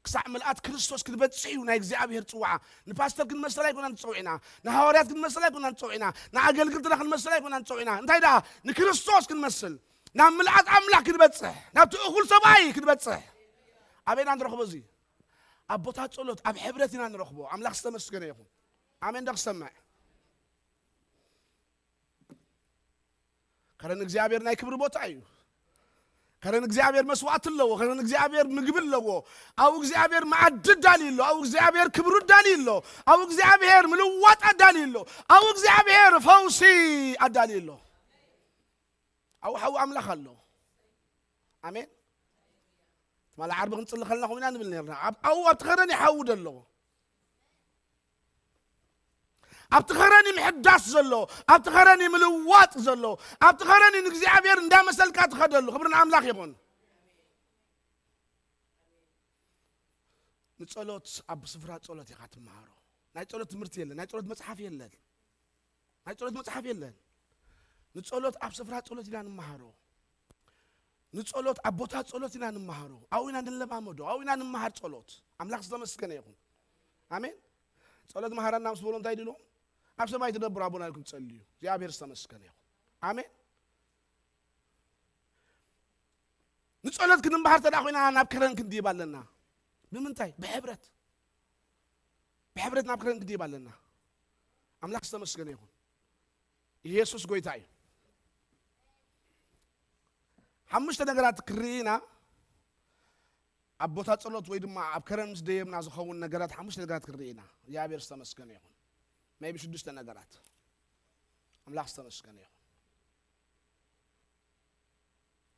ክሳዕ ምልኣት ክርስቶስ ክትበጽሕ እዩ ናይ እግዚኣብሔር ጽዋዓ። ንፓስተር ክንመስል ኣይኮናን ተጸዊዕና፣ ንሃዋርያት ክንመስል ኣይኮናን ተጸዊዕና፣ ንኣገልግልትና ክንመስል ኣይኮናን ተጸዊዕና። እንታይ ደኣ? ንክርስቶስ ክንመስል፣ ናብ ምልኣት ኣምላኽ ክንበጽሕ፣ ናብቲ እኹል ሰብኣይ ክንበጽሕ። ኣበይና ንረኽቦ እዚ? ኣብ ቦታ ጸሎት፣ ኣብ ሕብረት ኢና ንረኽቦ። ኣምላኽ ዝተመስገነ ይኹን። ኣሜን ዶ ክሰምዕ? ከረን እግዚኣብሔር ናይ ክብሪ ቦታ እዩ። ከረን እግዚኣብሔር መስዋዕቲ ኣለዎ። ከረን እግዚኣብሔር ምግቢ ኣለዎ። ኣብኡ እግዚኣብሔር መኣዲ ኣዳልዩ ኣሎ። ኣብኡ እግዚኣብሔር ክብሪ ኣዳልዩ ኣሎ። ኣብኡ እግዚኣብሔር ምልዋጥ ኣዳልዩ ኣሎ። ኣብኡ እግዚኣብሔር ፈውሲ ኣዳልዩ ኣሎ። ኣብኡ ሓዊ ኣምላኽ ኣሎ። ኣሜን። ትማሊ ዓርቢ ክንጽሊ ከለና ከምኡ ኢና ንብል ነርና። ኣብ-፣ ኣብኡ ኣብቲ ከረን እዩ ሓዊ ዘለዎ። ኣብቲ ኸረኒ ምሕዳስ ዘሎ፣ ኣብቲ ኸረኒ ምልዋጥ ዘሎ፣ ኣብቲ ኸረኒ ንእግዚኣብሔር እንዳመሰልካ ትኸደሉ። ክብሪ ንኣምላኽ ይኹን። ንጸሎት ኣብ ስፍራ ጸሎት ኢኻ ትመሃሮ። ናይ ጸሎት ትምህርቲ የለን፣ ናይ ጸሎት መጽሓፍ የለን፣ ናይ ጸሎት መጽሓፍ የለን። ንጸሎት ኣብ ስፍራ ጸሎት ኢና ንመሃሮ። ንጸሎት ኣብ ቦታ ጸሎት ኢና ንመሃሮ። ኣብኡ ኢና ንለማመዶ፣ ኣብኡ ኢና ንመሃር ጸሎት። ኣምላኽ ዝተመስገነ ይኹን። ኣሜን። ጸሎት መሃረና ምስ በሉ እንታይ ድሎም? ኣብ ሰማይ ትነብር ኣቦና ኢልኩም ጸልዩ። እግዚኣብሔር ዝተመስገነ ይኹን። ኣሜን። ንጸሎት ክንምሃር ተዳ ኮይና ናብ ከረን ክንድይብ ኣለና። ብምንታይ? ብሕብረት። ብሕብረት ናብ ከረን ክንድይብ ኣለና። ኣምላኽ ዝተመስገነ ይኹን። ኢየሱስ ጎይታ እዩ። ሓሙሽተ ነገራት ክርኢ ኢና። ኣብ ቦታ ጸሎት ወይ ድማ ኣብ ከረን ምስ ደየብና ዝኸውን ነገራት ሓሙሽተ ነገራት ክርኢ ኢና። እግዚኣብሔር ዝተመስገነ ይኹን። ሜይቢ ሽዱሽተ ነገራት። ኣምላኽ ዝተመስገነ ይኹን።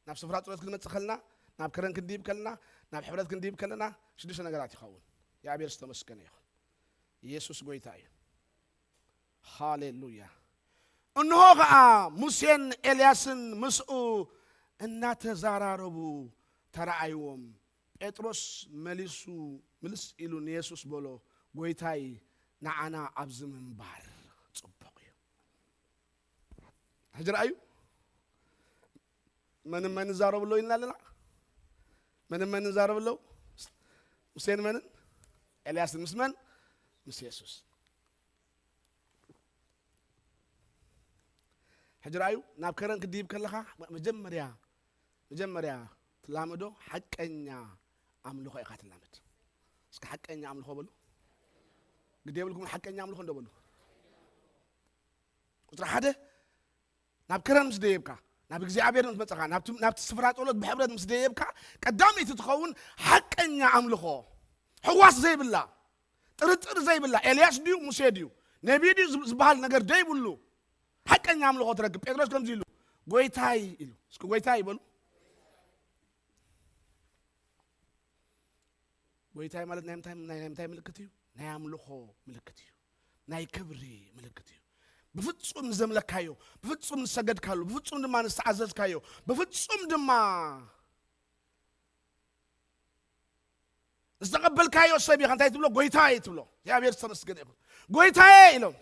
ናብ ስፍራ ጸሎት ክንመጽእ ከለና፣ ናብ ከረን ክንድይብ ከለና፣ ናብ ሕብረት ክንድይብ ከለና፣ ሽዱሽተ ነገራት ይኸውን። እግዚኣብሔር ዝተመስገነ ይኹን። ኢየሱስ ጎይታ እዩ። ሃሌሉያ። እንሆ ኸዓ ሙሴን ኤልያስን ምስኡ እናተዛራረቡ ተረኣይዎም። ጴጥሮስ መሊሱ፣ ምልስ ኢሉ ንየሱስ በሎ፣ "ጎይታይ፣ ንዓና ኣብዚ ምንባር ጽቡቕ እዩ።" ሕጂ ረኣዩ። መንን መንን ዛረብሎ ኢልና ኣለና? መንን መንን ዛረብሎ? ሙሴን መንን? ኤልያስን ምስ መን? ምስ የሱስ። ሕጂ ረኣዩ፣ ናብ ከረን ክድይብ ከለኻ መጀመርያ፣ መጀመርያ ትላመዶ ሓቀኛ ኣምልኾ ኢኻ ትላመድ። እስኪ ሓቀኛ ኣምልኾ በሉ። ግዲ የብልኩም ሓቀኛ ኣምልኾ እንዶ በሉ። ቁፅሪ ሓደ፣ ናብ ከረን ምስ ደየብካ፣ ናብ እግዚኣብሔር ምስ መፀኻ፣ ናብቲ ናብቲ ስፍራ ጸሎት ብሕብረት ምስ ደየብካ፣ ቀዳመይቲ ትኸውን ሓቀኛ ኣምልኾ፣ ሕዋስ ዘይብላ፣ ጥርጥር ዘይብላ፣ ኤልያስ ድዩ ሙሴ ድዩ ነቢ ድዩ ዝብ- ዝበሃል ነገር ደይብሉ ሓቀኛ ኣምልኾ ትረክብ። ጴጥሮስ ከምዚ ኢሉ፣ ጎይታይ ኢሉ። እስኪ ጎይታይ ይበሉ። ጎይታይ ማለት ናይ ምንታይ ናይ ናይ ምንታይ ምልክት እዩ? ናይ ኣምልኾ ምልክት እዩ። ናይ ክብሪ ምልክት እዩ። ብፍጹም ንዘምለካዮ፣ ብፍጹም ንሰገድካሉ፣ ብፍጹም ድማ ንዝተኣዘዝካዮ፣ ብፍጹም ድማ ዝተቐበልካዮ ሰብ ኢኻ እንታይ ትብሎ? ጎይታዬ ትብሎ። እግዚኣብሔር ዝተመስገነ ይኹን። ጎይታዬ ኢሎም።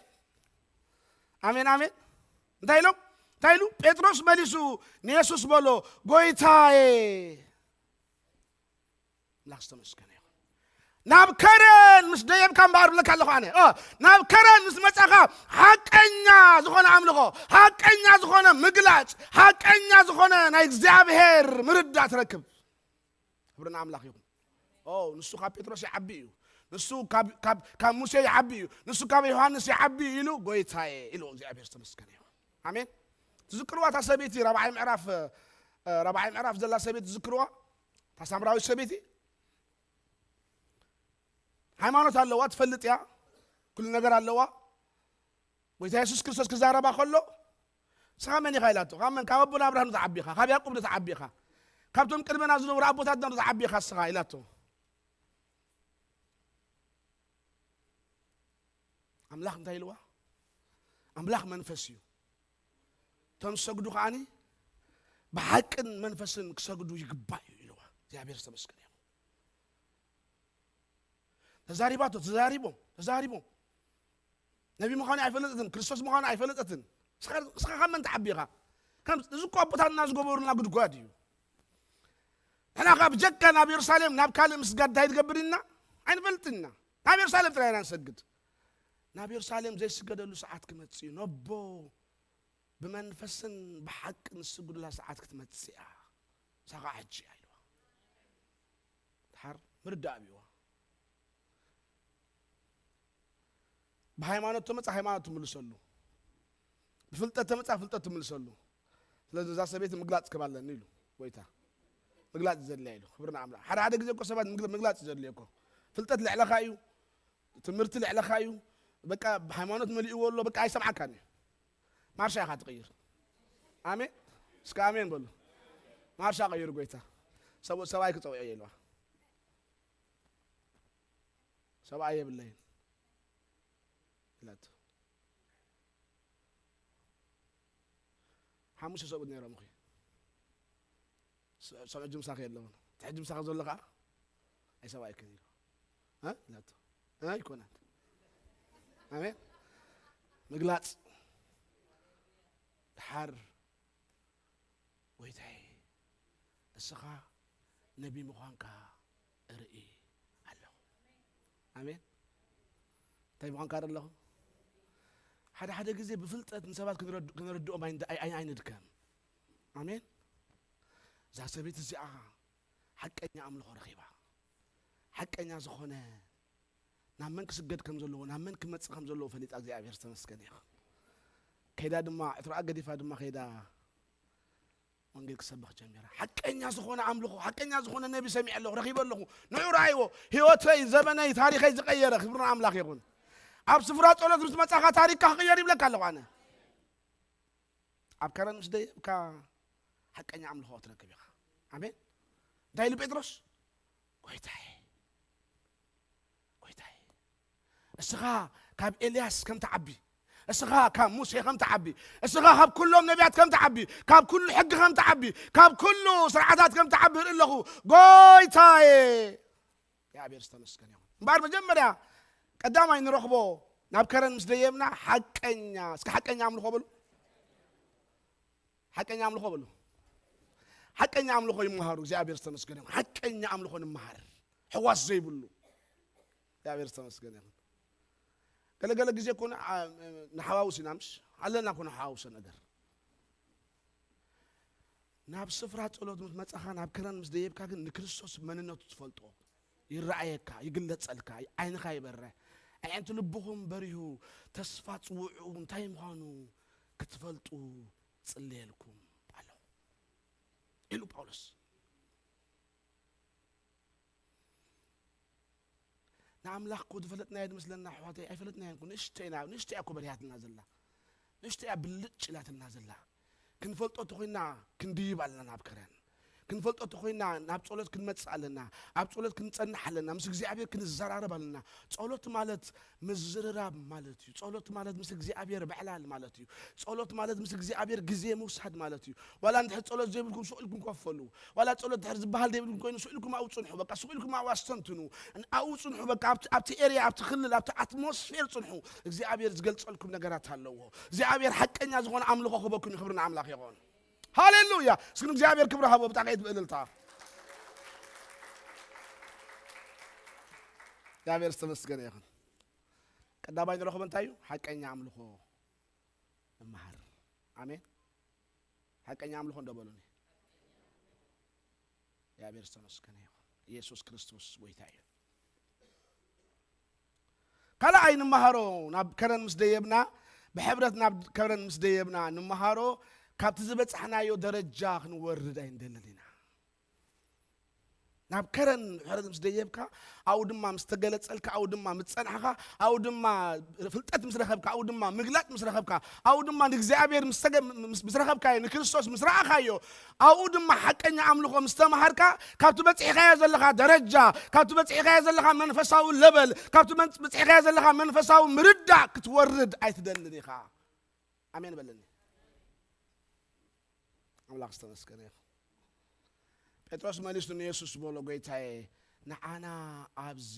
ኣሜን ኣሜን። እንታይ ኢሎም? እንታይ ኢሉ? ጴጥሮስ መሊሱ ንየሱስ በሎ፣ ጎይታዬ። ኣምላኽ ዝተመስገነ ይኹን። ናብ ከረን ምስ ደየብካ እምበኣር ብለካ ኣለኹ ኣነ ኦ፣ ናብ ከረን ምስ መጻኻ ሓቀኛ ዝኾነ ኣምልኾ፣ ሓቀኛ ዝኾነ ምግላጽ፣ ሓቀኛ ዝኾነ ናይ እግዚኣብሔር ምርዳእ ትረክብ። ክብሪ ንኣምላኽ ይኹን። ኦ፣ ንሱ ካብ ጴጥሮስ ይዓቢ እዩ፣ ንሱ ካብ ካብ ካብ ሙሴ ይዓቢ እዩ፣ ንሱ ካብ ዮሃንስ ይዓቢ እዩ ኢሉ፣ ጎይታዬ ኢሉ። እግዚኣብሔር ዝተመስገነ ይኹን። ኣሜን። ትዝክርዋ እታ ሰበይቲ ራብዓይ ምዕራፍ እ፣ ራብዓይ ምዕራፍ ዘላ ሰበይቲ ትዝክርዋ? እታ ሳምራዊት ሰበይቲ ሃይማኖት ኣለዋ፣ ትፈልጥ እያ፣ ኩሉ ነገር ኣለዋ። ጎይታ የሱስ ክርስቶስ ክዛረባ ከሎ፣ "ንስኻ መን ኢኻ?" ኢላቶ። "ካብ መን? ካብ ኣቦና ኣብርሃም ዶ ተዓቢኻ? ካብ ያዕቆብ ዶ ተዓቢኻ? ካብቶም ቅድመና ዝነበሩ ኣቦታትና ዶ ተዓቢኻ ንስኻ?" ኢላቶ። ኣምላኽ እንታይ ኢልዋ? ኣምላኽ መንፈስ እዩ። እቶም ዝሰግዱ ከዓኒ ብሓቅን መንፈስን ክሰግዱ ይግባእ እዩ ኢልዋ። እግዚኣብሔር ዝተመስገነ ይኹን። ተዛሪባቶ፣ ተዛሪቦም፣ ተዛሪቦም። ነቢ ምዃኑ ኣይፈለጠትን፣ ክርስቶስ ምዃኑ ኣይፈለጠትን። እስኻ እስኻ ካብ መን ተዓቢኻ? ከም እዚ እኮ ኣቦታትና ዝገበሩና ጉድጓድ እዩ። ንሕና ካብ ጀካ ናብ የሩሳሌም ናብ ካልእ ምስጋድ እንታይ ትገብር ኢና? ኣይንፈልጥን ኢና። ናብ የሩሳሌም ጥራይ ኢና ንሰግድ። ናብ የሩሳሌም ዘይስገደሉ ሰዓት ክመጽእ እዩ። ነቦ ብመንፈስን ብሓቅን ዝስግዱላ ሰዓት ክትመጽእ እያ። እሳ ኸዓ ሕጂ እያ ኢልዋ። ድሓር ምርዳእ ኣብዋ። ብሃይማኖት ተመጻ ሃይማኖት ትምልሰሉ፣ ብፍልጠት ተመጻ ፍልጠት ትምልሰሉ። ስለዚ እዛ ሰበይቲ ምግላጽ ክህባ ኣለኒ ኢሉ ጎይታ። ምግላጽ ዘድልያ ኢሉ። ክብሪ ንኣምላኽ። ሓደ ሓደ ግዜ እኮ ሰባት ምግላ- ምግላጽ ዘድልዮ እኮ። ፍልጠት ልዕለኻ እዩ፣ ትምህርቲ ልዕለኻ እዩ። በቃ ሃይማኖት መሊእዎ ኣሎ፣ በቃ ኣይሰምዓካን እዩ። ማርሻ ኢኻ ትቕይር። ኣሜን። እስከ ኣሜን በሉ። ማርሻ ቀይሩ ጎይታ። ሰብ ሰብኣይ ክጸውዖ እየ ኢልዋ። ሰብኣይ የብለይን ኢላቶ። ሓሙሽተ ሰብኡት ነይሮም እኺ። ስ- ሰብዑ ጅምሳኺ የለውን። ትሕቲ ጅምሳኺ ዘሎ ከዓ ኣይ ሰብኣይ ክን ኢሉ። እ? ኢላቶ። እ? ኣይኮነን። ኣሜን። ምግላጽ። ድሓር ጎይታይ፣ ንስኻ ነቢ ምዃንካ እርኢ ኣለኹ። ኣሜን። እንታይ ምዃንካ እርኢ ኣለኹ? ሓደ ሓደ ግዜ ብፍልጠት ንሰባት ክንረድ- ክነረድኦም ኣይንድ- ኣይ- ኣይ- ኣይንድከም። ኣሜን። እዛ ሰበይቲ እዚኣ ሓቀኛ ኣምልኾ ረኺባ፣ ሓቀኛ ዝኾነ ናብ መን ክስገድ ከም ዘለዎ፣ ናብ መን ክመጽእ ከም ዘለዎ ፈሊጣ፣ እግዚኣብሔር ዝተመስገነ ይኹን። ከይዳ ድማ፣ ዕትሮኣ ገዲፋ ድማ ከይዳ ወንጌል ክሰብኽ ጀሚራ። ሓቀኛ ዝኾነ ኣምልኾ፣ ሓቀኛ ዝኾነ ነቢ ሰሚዐ ኣለኹ፣ ረኺበ ኣለኹ። ንዑ ረኣይዎ። ህይወተይ፣ ዘመነይ፣ ታሪኸይ ዝቐየረ ክብሪ ንኣምላኽ ይኹን። ኣብ ስፍራ ጸሎት ምስ መጻኻ ታሪኽካ ክቕየር ይብለካ ኣለኹ ኣነ። ኣብ ከረን ምስ ደየብካ ሓቀኛ ኣምልኾ ክትረክብ ኢኻ። ኣሜን። እንታይ ኢሉ ጴጥሮስ? ጎይታዬ፣ ጎይታዬ፣ እስኻ ካብ ኤልያስ ከም ትዓቢ፣ እስኻ ካብ ሙሴ ከም ትዓቢ፣ እስኻ ካብ ኩሎም ነቢያት ከም ትዓቢ፣ ካብ ኩሉ ሕጊ ከም ትዓቢ፣ ካብ ኩሉ ስርዓታት ከም ትዓቢ እርኢ ኣለኹ። ጎይታዬ፣ እግዚኣብሔር ዝተመስገነ ይኹን። እምበኣር መጀመርያ ቀዳማይ ንረኽቦ ናብ ከረን ምስ ደየብና ሓቀኛ፣ እስኪ ሓቀኛ ኣምልኾ በሉ። ሓቀኛ ኣምልኾ በሉ። ሓቀኛ ኣምልኾ ይመሃሩ። እግዚኣብሔር ዝተመስገነ ይኹን። ሓቀኛ ኣምልኾ ንመሃር። ሕዋስ ዘይብሉ። እግዚኣብሔር ዝተመስገነ ይኹን። ገለገለ ግዜ እኮ ን- ኣ- ንሓዋውስ ኢና፣ ምሽ ኣለና እኮ ንሓዋውሶ ነገር። ናብ ስፍራ ጸሎት ምስ መጻኻ፣ ናብ ከረን ምስ ደየብካ ግን ንክርስቶስ መንነቱ ትፈልጦ። ይረኣየካ፣ ይግለጸልካ፣ ዓይንኻ ይበርህ፣ ኣዒንቲ ልብኹም በሪሁ፣ ተስፋ ጽውዑ እንታይ ምዃኑ ክትፈልጡ ጽልየልኩም ኣለኹ ኢሉ ጳውሎስ። ንኣምላኽ እኮ ዝፈለጥናዮ ዝመስለና ኣሕዋተይ ኣይፈለጥናዮን እኮ። ንእሽተይ ኢና፣ ንእሽተይ እያ እኮ በሪሃትና ዘላ። ንእሽተይ እያ ብልጭ ኢላትና ዘላ። ክንፈልጦ ተኾይና ክንድይብ ኣለና ናብ ከረን። ክንፈልጦ ተኾይና ናብ ጸሎት ክንመጽእ ኣለና። ኣብ ጸሎት ክንጸንሕ ኣለና። ምስ እግዚኣብሔር ክንዘራረብ ኣለና። ጸሎት ማለት ምዝርራብ ማለት እዩ። ጸሎት ማለት ምስ እግዚኣብሔር ምዕላል ማለት እዩ። ጸሎት ማለት ምስ እግዚኣብሔር ግዜ ምውሳድ ማለት እዩ። ዋላ እንድሕር ጸሎት ዘይብልኩም ስቕ ኢልኩም ኮፍ በሉ። ዋላ ጸሎት ድሕር ዝበሃል ዘይብልኩም ኮይኑ ስቕ ኢልኩም ኣብኡ ጽንሑ። በቃ ስቕ ኢልኩም ኣብኡ ኣስተንትኑ። ኣብኡ ጽንሑ። በቃ ኣብቲ፣ ኣብቲ ኤርያ፣ ኣብቲ ክልል፣ ኣብቲ ኣትሞስፌር ጽንሑ። እግዚኣብሔር ዝገልጸልኩም ነገራት ኣለዎ። እግዚኣብሔር ሓቀኛ ዝኾነ ኣምልኾ ክበኩም እዩ። ክብሪ ንኣምላኽ ይኹን። ሃሌሉያ። እስኪ ንእግዚኣብሔር ክብሪ ሃቦ ብጣዕሚ ብእልልታ። እግዚኣብሔር ዝተመስገነ ይኹን። ቀዳማይ ንረኽቦ እንታይ እዩ? ሓቀኛ ኣምልኾ ንመሃር። ኣሜን። ሓቀኛ ኣምልኾ እንዶ በሉኒ። እግዚኣብሔር ዝተመስገነ ይኹን። ኢየሱስ ክርስቶስ ጎይታ እዩ። ካልኣይ ንመሃሮ፣ ናብ ከረን ምስ ደየብና፣ ብሕብረት ናብ ከረን ምስ ደየብና ንመሃሮ፣ ካብቲ ዝበጻሕናዮ ደረጃ ክንወርድ ኣይንደልን ኢና። ናብ ከረን ብሕብረት ምስ ደየብካ፣ ኣብኡ ድማ ምስ ተገለጸልካ፣ ኣብኡ ድማ ምስ ጸናሕካ፣ ኣብኡ ድማ ፍልጠት ምስ ረኸብካ፣ ኣብኡ ድማ ምግላጥ ምስ ረኸብካ፣ ኣብኡ ድማ ንእግዚኣብሔር ምስ ተገ-፣ ምስ፣ ምስ ረኸብካዮ፣ ንክርስቶስ ምስ ረኣኻዮ፣ ኣብኡ ድማ ሓቀኛ ኣምልኾ ምስ ተማሃርካ፣ ካብቲ በጺሕካዮ ዘለኻ ደረጃ፣ ካብቲ በጺሕካዮ ዘለኻ መንፈሳዊ ለበል፣ ካብቲ መን-፣ በጺሕካዮ ዘለኻ መንፈሳዊ ምርዳእ ክትወርድ ኣይትደልን ኢኻ። ኣሜን በለኒ። ኣምላኽ ዝተመስገነ ይኹን። ጴጥሮስ መሊሱ ንየሱስ በሎ፣ "ጎይታዬ፣ ንዓና ኣብዚ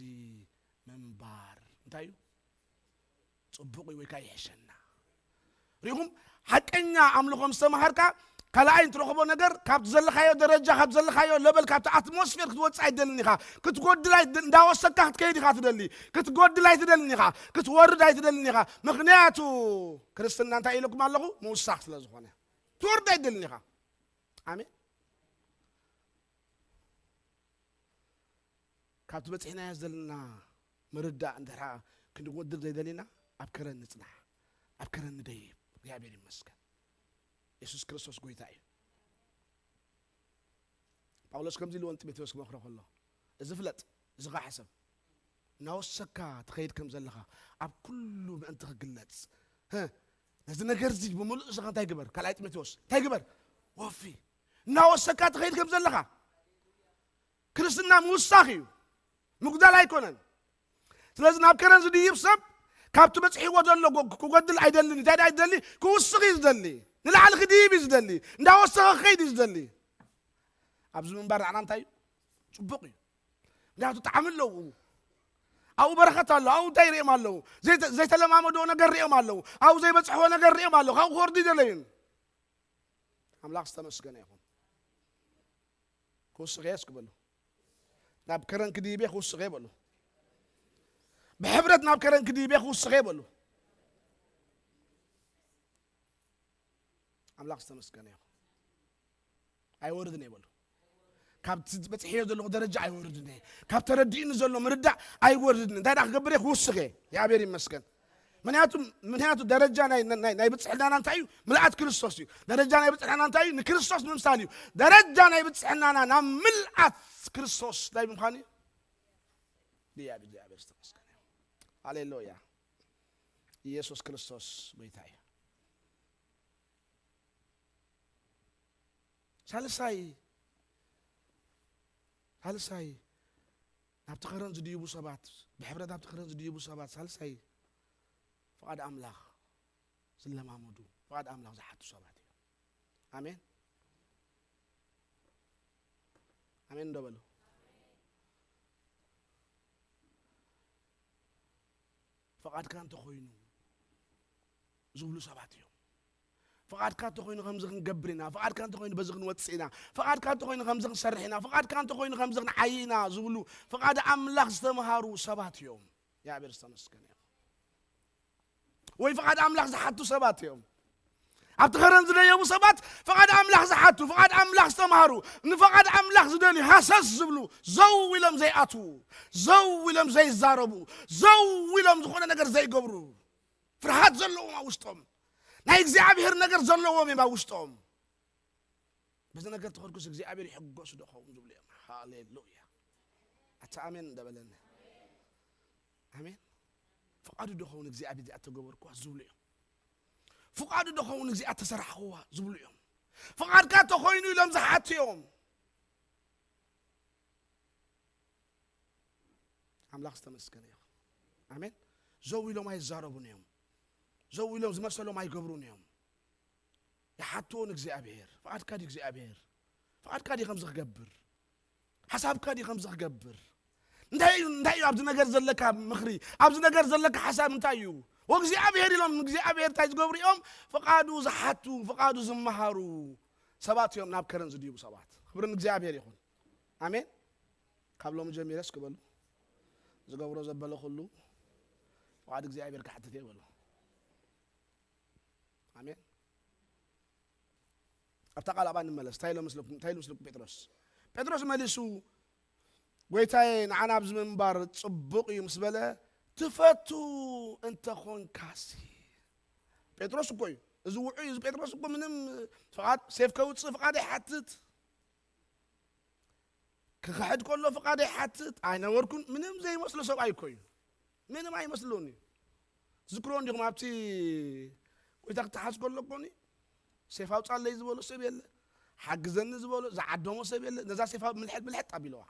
ምንባር እንታይ እዩ? ጽቡቕ እዩ ወይ ከዓ ይሕሸና?" ሪኹም፣ ሓቀኛ ኣምልኾ ምስ ተማሃርካ፣ ካልኣይ እንትረኽቦ ነገር፣ ካብቲ ዘለኻዮ ደረጃ፣ ካብቲ ዘለኻዮ ለበል፣ ካብቲ ኣትሞስፌር ክትወጽእ ኣይትደልን ኢኻ። ክትጎድል ኣይትደል-፣ እንዳወሰካ ክትከይድ ኢኻ ትደሊ። ክትጎድል ኣይትደልን ኢኻ። ክትወርድ ኣይትደልን ኢኻ። ምኽንያቱ ክርስትና እንታይ ኢለኩም ኣለኹ? ምውሳኽ ስለ ዝኾነ። ትወርድ ኣይትደልን ኢኻ። ኣሜን። ካብቲ በጺሕናዮ ዘለና ምርዳእ እንድሕራ ክንጎድል ዘይደሊና፣ ኣብ ከረን ንጽናሕ፣ ኣብ ከረን ንደይብ። እግዚኣብሔር ይመስገን። የሱስ ክርስቶስ ጎይታ እዩ። ጳውሎስ ከምዚ ኢልዎ ንጢሞቴዎስ ክመኽሮ ከሎ፣ "እዚ ፍለጥ፣ እዚ ኸዓ ሕሰብ፣ እናወሰካ ትኸይድ ከም ዘለኻ ኣብ ኩሉ ምእንቲ ክግለጽ፣ ህ፣ ነዚ ነገር እዚ ብምሉእ ርእስኻ እንታይ ግበር?" ካልኣይ ጢሞቴዎስ እንታይ ግበር? ወፊ። እናወሰካ ትኸይድ ከም ዘለኻ። ክርስትና ምውሳኽ እዩ፣ ምጉዳል ኣይኮነን። ስለዚ ናብ ከረን ዝድይብ ሰብ ካብቲ በጺሕዎ ዘሎ ጎ-፣ ክጎድል ኣይደልን። እንታይ ደኣ ይደሊ? ክውስኽ እዩ ዝደሊ። ንላዕሊ ክድይብ እዩ ዝደሊ። እንዳወሰኸ ክኸይድ እዩ ዝደሊ። ኣብዚ ምንባር ንዓና እንታይ እዩ? ጽቡቕ እዩ። ምክንያቱ ጣዕሚ ኣለዎ። ኣብኡ በረኸት ኣሎ። ኣብኡ እንታይ ሪኦም ኣለዉ? ዘይተ-፣ ዘይተለማመድዎ ነገር ሪኦም ኣለዉ። ኣብኡ ዘይበጽሕዎ ነገር ሪኦም ኣለዉ። ካብኡ ክወርዱ ይደለዩን። ኣምላኽ ዝተመስገነ ይኹን። ክውስኽ እየ እስኪ በሉ። ናብ ከረን ክድይብ እየ ክውስኽ እየ በሉ። ብሕብረት ናብ ከረን ክድይብ እየ ክውስኽ እየ በሉ። ኣምላኽ ዝተመስገነ ይኹን። ኣይወርድን እየ በሉ። ካብቲ በጺሐዮ ዘለኹ ደረጃ ኣይወርድን እየ። ካብ ተረዲኡኒ ዘሎ ምርዳእ ኣይወርድን። እንታይ ደኣ ክገብር እየ? ክውስኽ እየ። እግዚኣብሔር ይመስገን። ምክንያቱ፣ ምክንያቱ ደረጃ ናይ፣ ናይ፣ ናይ ብጽሕናና እንታይ እዩ? ምልኣት ክርስቶስ እዩ። ደረጃ ናይ ብጽሕናና እንታይ እዩ? ንክርስቶስ ምምሳል እዩ። ደረጃ ናይ ብጽሕናና ናብ ምልኣት ክርስቶስ ናይ ምዃን እዩ። እግዚኣብሔር፣ እግዚኣብሔር ዝተመስገነ ይኹን። ሃሌሉያ። ኢየሱስ ክርስቶስ ጎይታ እዩ። ሳልሳይ፣ ሳልሳይ፣ ናብቲ ከረን ዝድይቡ ሰባት፣ ብሕብረት ናብቲ ከረን ዝድይቡ ሰባት፣ ሳልሳይ፣ ፍቓድ ኣምላኽ ዝለማመዱ፣ ፍቓድ ኣምላኽ ዝሓቱ ሰባት እዮም። ኣሜን። ኣሜን እንዶ በሉ። ፍቓድካ እንተኾይኑ ዝብሉ ሰባት እዮም። ፍቓድካ እንተኾይኑ ከምዚ ክንገብር ኢና፣ ፍቓድካ እንተኾይኑ በዚ ክንወጽእ ኢና፣ ፍቓድካ እንተኾይኑ ከምዚ ክንሰርሕ ኢና፣ ፍቓድካ እንተኾይኑ ከምዚ ክንዓዪ ኢና ዝብሉ፣ ፍቓድ ኣምላኽ ዝተምሃሩ ሰባት እዮም። እግዚኣብሔር ዝተመስገነ ይኹን። ወይ ፍቓድ ኣምላኽ ዝሓቱ ሰባት እዮም። ኣብቲ ከረን ዝደየቡ ሰባት፣ ፍቓድ ኣምላኽ ዝሓቱ፣ ፍቓድ ኣምላኽ ዝተምሃሩ፣ ንፍቓድ ኣምላኽ ዝደልዩ፣ ሃሰስ ዝብሉ፣ ዘው ኢሎም ዘይኣትዉ፣ ዘው ኢሎም ዘይዛረቡ፣ ዘው ኢሎም ዝኾነ ነገር ዘይገብሩ፣ ፍርሃት ዘለዎም ኣብ ውሽጦም፣ ናይ እግዚኣብሔር ነገር ዘለዎም እዮም ኣብ ውሽጦም። በዚ ነገር ተኸድኩስ እግዚኣብሔር ይሕጎስ ዶ ኸውን ዝብሉ እዮም። ሃሌሉያ። ኣታ ኣሜን እንደበለኒ። ኣሜን። ፍቓዱ ዶ ኸውን እግዚኣብሔር እዚኣ ተገበርኩዋ ዝብሉ እዮም። ፍቓዱ ዶ ኸውን እዚኣ ተሰራሕኽዋ ዝብሉ እዮም። ፍቓድካ ተኾይኑ ኢሎም ዝሓቱ እዮም። ኣምላኽ ዝተመስገነ ይኹን። ኣሜን። ዘው ኢሎም ኣይዛረቡን እዮም። ዘው ኢሎም ዝመሰሎም ኣይገብሩን እዮም። ይሓትዎ ንእግዚኣብሔር። ፍቓድካ ድዩ እግዚኣብሔር? ፍቓድካ ድዩ ከምዚ ክገብር? ሓሳብካ ድዩ ከምዚ ክገብር? እንታይ እዩ፣ እንታይ እዩ ኣብዚ ነገር ዘለካ ምኽሪ? ኣብዚ ነገር ዘለካ ሓሳብ እንታይ እዩ? ወእግዚኣብሔር ኢሎም ንእግዚኣብሔር እንታይ ዝገብሩ እዮም? ፍቓዱ ዝሓቱ፣ ፍቓዱ ዝመሃሩ ሰባት እዮም ናብ ከረን ዝድይቡ ሰባት። ክብሪ ንእግዚኣብሔር ይኹን። ኣሜን። ካብ ሎሚ ጀሚረ እስኪ በሉ። ዝገብሮ ዘበለ ኩሉ ፍቓድ እግዚኣብሔር ክሓትት እየ በሉ። ኣሜን። ኣብታ ቃል ኣብኣ ንመለስ። እንታይ ኢሎ መስለኩም፣ እንታይ ኢሉ መስለኩም ጴጥሮስ? ጴጥሮስ መሊሱ፣ "ጎይታዬ፣ ንዓና ኣብዚ ምንባር ጽቡቕ እዩ" ምስ በለ፣ "ትፈቱ እንተኾንካሲ።" ጴጥሮስ እኮ እዩ። እዚ ውዑይ፣ እዚ ጴጥሮስ እኮ ምንም ፍቓድ፣ ሴፍ ከውጽእ ፍቓድ ኣይሓትት። ክኽሕድ ከሎ ፍቓድ ኣይሓትት፣ ኣይነበርኩን፣ ምንም ዘይመስሎ ሰብኣይ እኮ እዩ። ምንም ኣይመስሎን እዩ። ትዝክሮ እንዲኹም ኣብቲ ጎይታ ክተሓዝ ከሎ እኮ ኒ ሴፍ ኣውጻለይ ዝበሎ ሰብ የለ፣ ሓግዘኒ ዝበሎ ዝዓደሞ ሰብ የለ። ነዛ ሴፍ ኣብ ምልሕጥ ምልሕጥ ኣቢለዋ።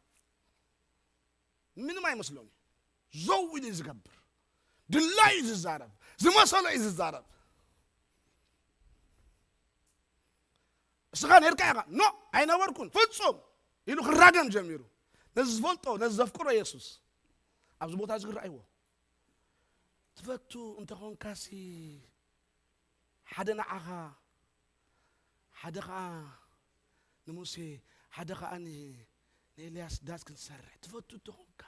ምንም ኣይመስሎን እዩ። ዘው ኢሉ እዩ ዝገብር። ድላዩ እዩ ዝዛረብ። ዝመሰሎ እዩ ዝዛረብ። እስኻ ነርካ ኢኻ? ኖ፣ ኣይነበርኩን፣ ፍጹም ኢሉ ክራገም ጀሚሩ። ነዚ ዝፈልጦ፣ ነዚ ዘፍቅሮ የሱስ ኣብዚ ቦታ እዚ ክረኣይዎ። "ትፈቱ እንተኾንካሲ፣ ሓደ ንዓኻ፣ ሓደ ኸኣ ንሙሴ፣ ሓደ ኸኣ ን-፣ ንኤልያስ ዳስ ክንሰርሕ ትፈቱ እንተኾንካ፣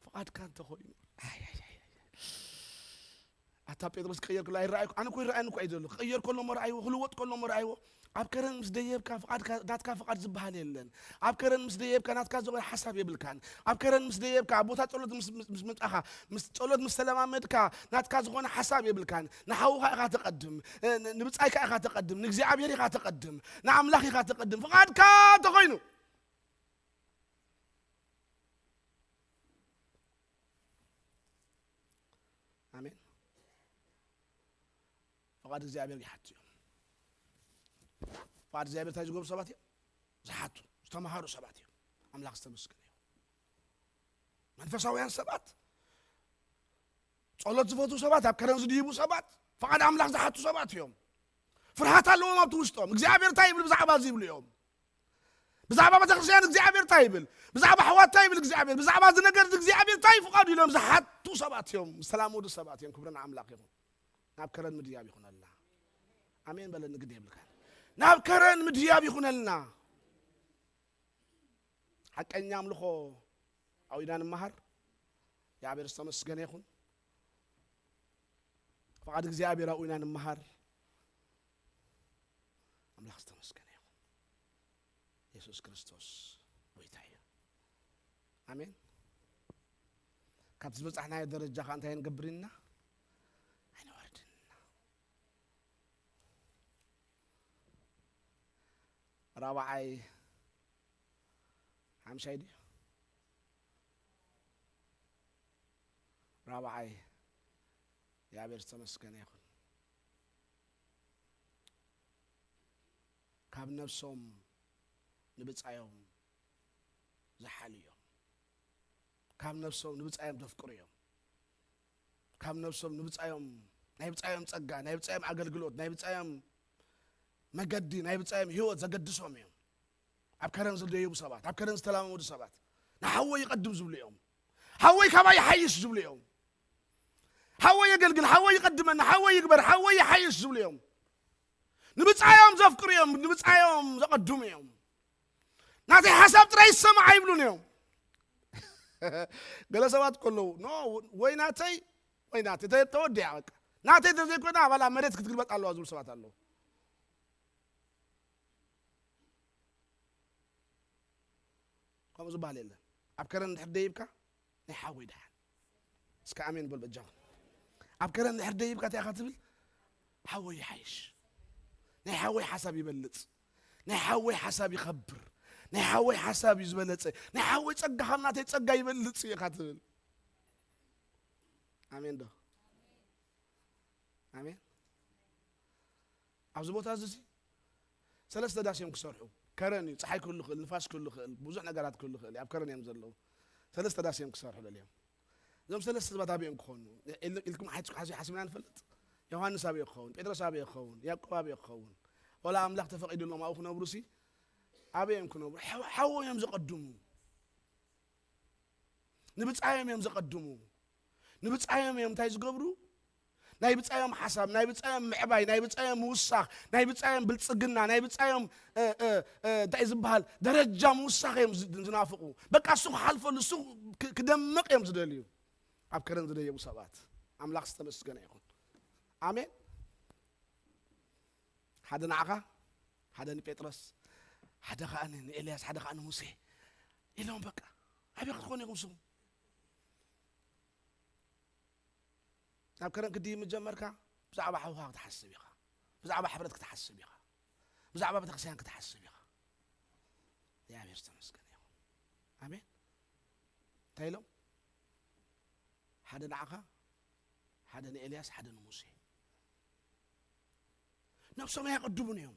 ፍቓድካ እንተኾይኑ።" ኣይ፣ ኣይ፣ ኣይ፣ ኣይ። ኣታ ጴጥሮስ ክቕየር ከሎ ኣይረኣይኩ-፣ ኣነ እኮ ይረኣየኒ እኮ እዩ ዘሎ። ክቕየር ከሎ እሞ ረኣይዎ፣ ክልወጥ ከሎ እሞ ረኣይዎ። ኣብ ከረን ምስ ደየብካ ፍቓድካ፣ ናትካ ፍቓድ ዝበሃል የለን። ኣብ ከረን ምስ ደየብካ ናትካ ዝኾነ ሓሳብ የብልካን። ኣብ ከረን ምስ ደየብካ፣ ኣብ ቦታ ጸሎት ምስ፣ ምስ፣ ምስ መጻኻ፣ ምስ ጸሎት ምስ ተለማመድካ፣ ናትካ ዝኾነ ሓሳብ የብልካን። ንሓውኻ ኢኻ ተቐድም፣ እ፣ ን-፣ ንብጻይካ ኢኻ ተቐድም፣ ንእግዚኣብሔር ኢኻ ተቐድም፣ ንኣምላኽ ኢኻ ተቐድም። ፍቓድካ እንተኾይኑ። ኣሜን። ፍቓድ እግዚኣብሔር ይሓቱ እዮም። ፍቓድ እግዚኣብሔር እንታይ ዝገብሩ ሰባት እዮም? ዝሓቱ፣ ዝተምሃሩ ሰባት እዮም። ኣምላኽ ዝተመስገነ ይኹን። መንፈሳውያን ሰባት፣ ጸሎት ዝፈትዉ ሰባት፣ ኣብ ከረን ዝድይቡ ሰባት፣ ፍቓድ ኣምላኽ ዝሓቱ ሰባት እዮም። ፍርሃት ኣለዎም ኣብቲ ውሽጦም። እግዚኣብሔር እንታይ ይብል ብዛዕባ እዚ ይብሉ እዮም። ብዛዕባ ቤተክርስትያን እግዚኣብሔር እንታይ ይብል? ብዛዕባ ኣሕዋት እንታይ ይብል እግዚኣብሔር? ብዛዕባ እዚ ነገር እዚ እግዚኣብሔር እንታይ ፍቓዱ ኢሎም ዝሓቱ ሰባት እዮም። ዝተላመዱ ሰባት እዮም። ክብሪ ንኣምላኽ ይኹን። ናብ ከረን ምድያብ ይኹነልና። ኣሜን በለኒ፣ ግድ የብልካን። ናብ ከረን ምድያብ ይኹነልና። ሓቀኛ ኣምልኾ ኣብኡ ኢና ንመሃር። እግዚኣብሔር ዝተመስገነ ይኹን። ፍቓድ እግዚኣብሔር ኣብኡ ኢና ንመሃር። ኣምላኽ ዝተመስገነ ይኹን። የሱስ ክርስቶስ ጎይታ እዩ። ኣሜን። ካብቲ ዝበጻሕናዮ ደረጃ ኸኣ እንታይ ንገብር ኢና? ኣይንወርድን ኢና። ራብዓይ፣ ሓምሻይ ድዩ? ራብዓይ፣ እግዚኣብሔር ዝተመስገነ ይኹን። ካብ ነብሶም ንብጻዮም ዝሓልዩ እዮም። ካብ ነብሶም ንብጻዮም ዘፍቅሩ እዮም። ካብ ነብሶም ንብጻዮም፣ ናይ ብጻዮም ጸጋ፣ ናይ ብጻዮም ኣገልግሎት፣ ናይ ብጻዮም መገዲ፣ ናይ ብጻዮም ህይወት ዘገድሶም እዮም። ኣብ ከረን ዝደየቡ ሰባት፣ ኣብ ከረን ዝተላመዱ ሰባት፣ ንሓወይ ይቐድም ዝብሉ እዮም። ሓወይ ካባይ ይሓይሽ ዝብሉ እዮም። ሓወይ የገልግል፣ ሓወይ ይቐድመና፣ ሓወይ ይግበር፣ ሓወይ ይሓይሽ ዝብሉ እዮም። ንብጻዮም ዘፍቅሩ እዮም፣ ንብጻዮም ዘቐድሙ እዮም። ናተይ ሓሳብ ጥራይ ይሰማዕ ኣይብሉን እዮም። ገለ ሰባት ከለዉ፣ "ኖ፣ ወይ ናተይ፣ ወይ ናተይ፣ ተ-፣ ተወዲኣ በቃ። ናተይ ተዘይኮይና ኣባላ መሬት ክትግልበጥ ኣለዋ" ዝብሉ ሰባት ኣለዉ። ከምኡ ዝበሃል የለን። ኣብ ከረን እንድሕር ደይብካ፣ ናይ ሓወይ ደሓን። እስከ ኣሜን በል በጃኹም። ኣብ ከረን እንድሕር ደይብካ እንታይ ኢኻ ትብል? ሓወይ ይሓይሽ። ናይ ሓወይ ሓሳብ ይበልጽ። ናይ ሓወይ ሓሳብ ይኸብር። ናይ ሓወይ ሓሳብ እዩ ዝበለጸ። ናይ ሓወይ ጸጋ ካብ ናተይ ጸጋ ይበልጽ እዩ ኢኻ ትብል። ኣሜን ዶ? ኣሜን። ኣብዚ ቦታ እዚ ሲ ሰለስተ ዳስ እዮም ክሰርሑ። ከረን እዩ፣ ፀሓይ ክህሉ ይኽእል፣ ንፋስ ክህሉ ይኽእል፣ ብዙሕ ነገራት ክህሉ ይኽእል እዩ። ኣብ ከረን እዮም ዘለዉ። ሰለስተ ዳስ እዮም ክሰርሑ ደልዮም። እዞም ሰለስተ ሰባት ኣበይ እዮም ክኾኑ? ኢል-፣ ኢልኩም ሓስ-፣ ሓስ-፣ ሓሲብና ንፈልጥ? ዮሃንስ ኣበይ ክኸውን? ጴጥሮስ ኣበይ ክኸውን? ያዕቆብ ኣበይ ክኸውን? ወላ ኣምላኽ ተፈቒዱሎም ኣብኡ ክነብሩ ሲ ኣበይ እዮም ክነብሩ? ሓው-፣ ሓዎም እዮም ዘቐድሙ። ንብጻዮም እዮም ዘቐድሙ። ንብጻዮም እዮም እንታይ ዝገብሩ? ናይ ብጻዮም ሓሳብ፣ ናይ ብጻዮም ምዕባይ፣ ናይ ብጻዮም ምውሳኽ፣ ናይ ብጻዮም ብልጽግና፣ ናይ ብጻዮም፣ እ፣ እ፣ እ፣ እንታይ ዝበሃል ደረጃ ምውሳኽ እዮም ዝ-፣ ዝናፍቑ። በቃ እሱ ክሓልፈሉ፣ እሱ ክ-፣ ክደምቕ እዮም ዝደልዩ። ኣብ ከረን ዝደየቡ ሰባት። ኣምላኽ ዝተመስገነ ይኹን። ኣሜን። ሓደ ንዓኻ፣ ሓደ ንጴጥሮስ፣ ሓደ ኸኣ ን-፣ ንኤልያስ፣ ሓደ ኸኣ ንሙሴ ኢሎም በቃ ኣበይ ክትኾኑ ኢኹም ንስኹም? ናብ ከረን ክድይብ ምጀመርካ ብዛዕባ ሓውኻ ክትሓስብ ኢኻ። ብዛዕባ ሕብረት ክትሓስብ ኢኻ። ብዛዕባ ቤተክርስትያን ክትሓስብ ኢኻ። እግዚኣብሔር ዝተመስገነ ይኹን። ኣሜን። እንታይ ኢሎም? ሓደ ንዓኻ፣ ሓደ ንኤልያስ፣ ሓደ ንሙሴ። ነብሶም ኣየቐድሙን እዮም።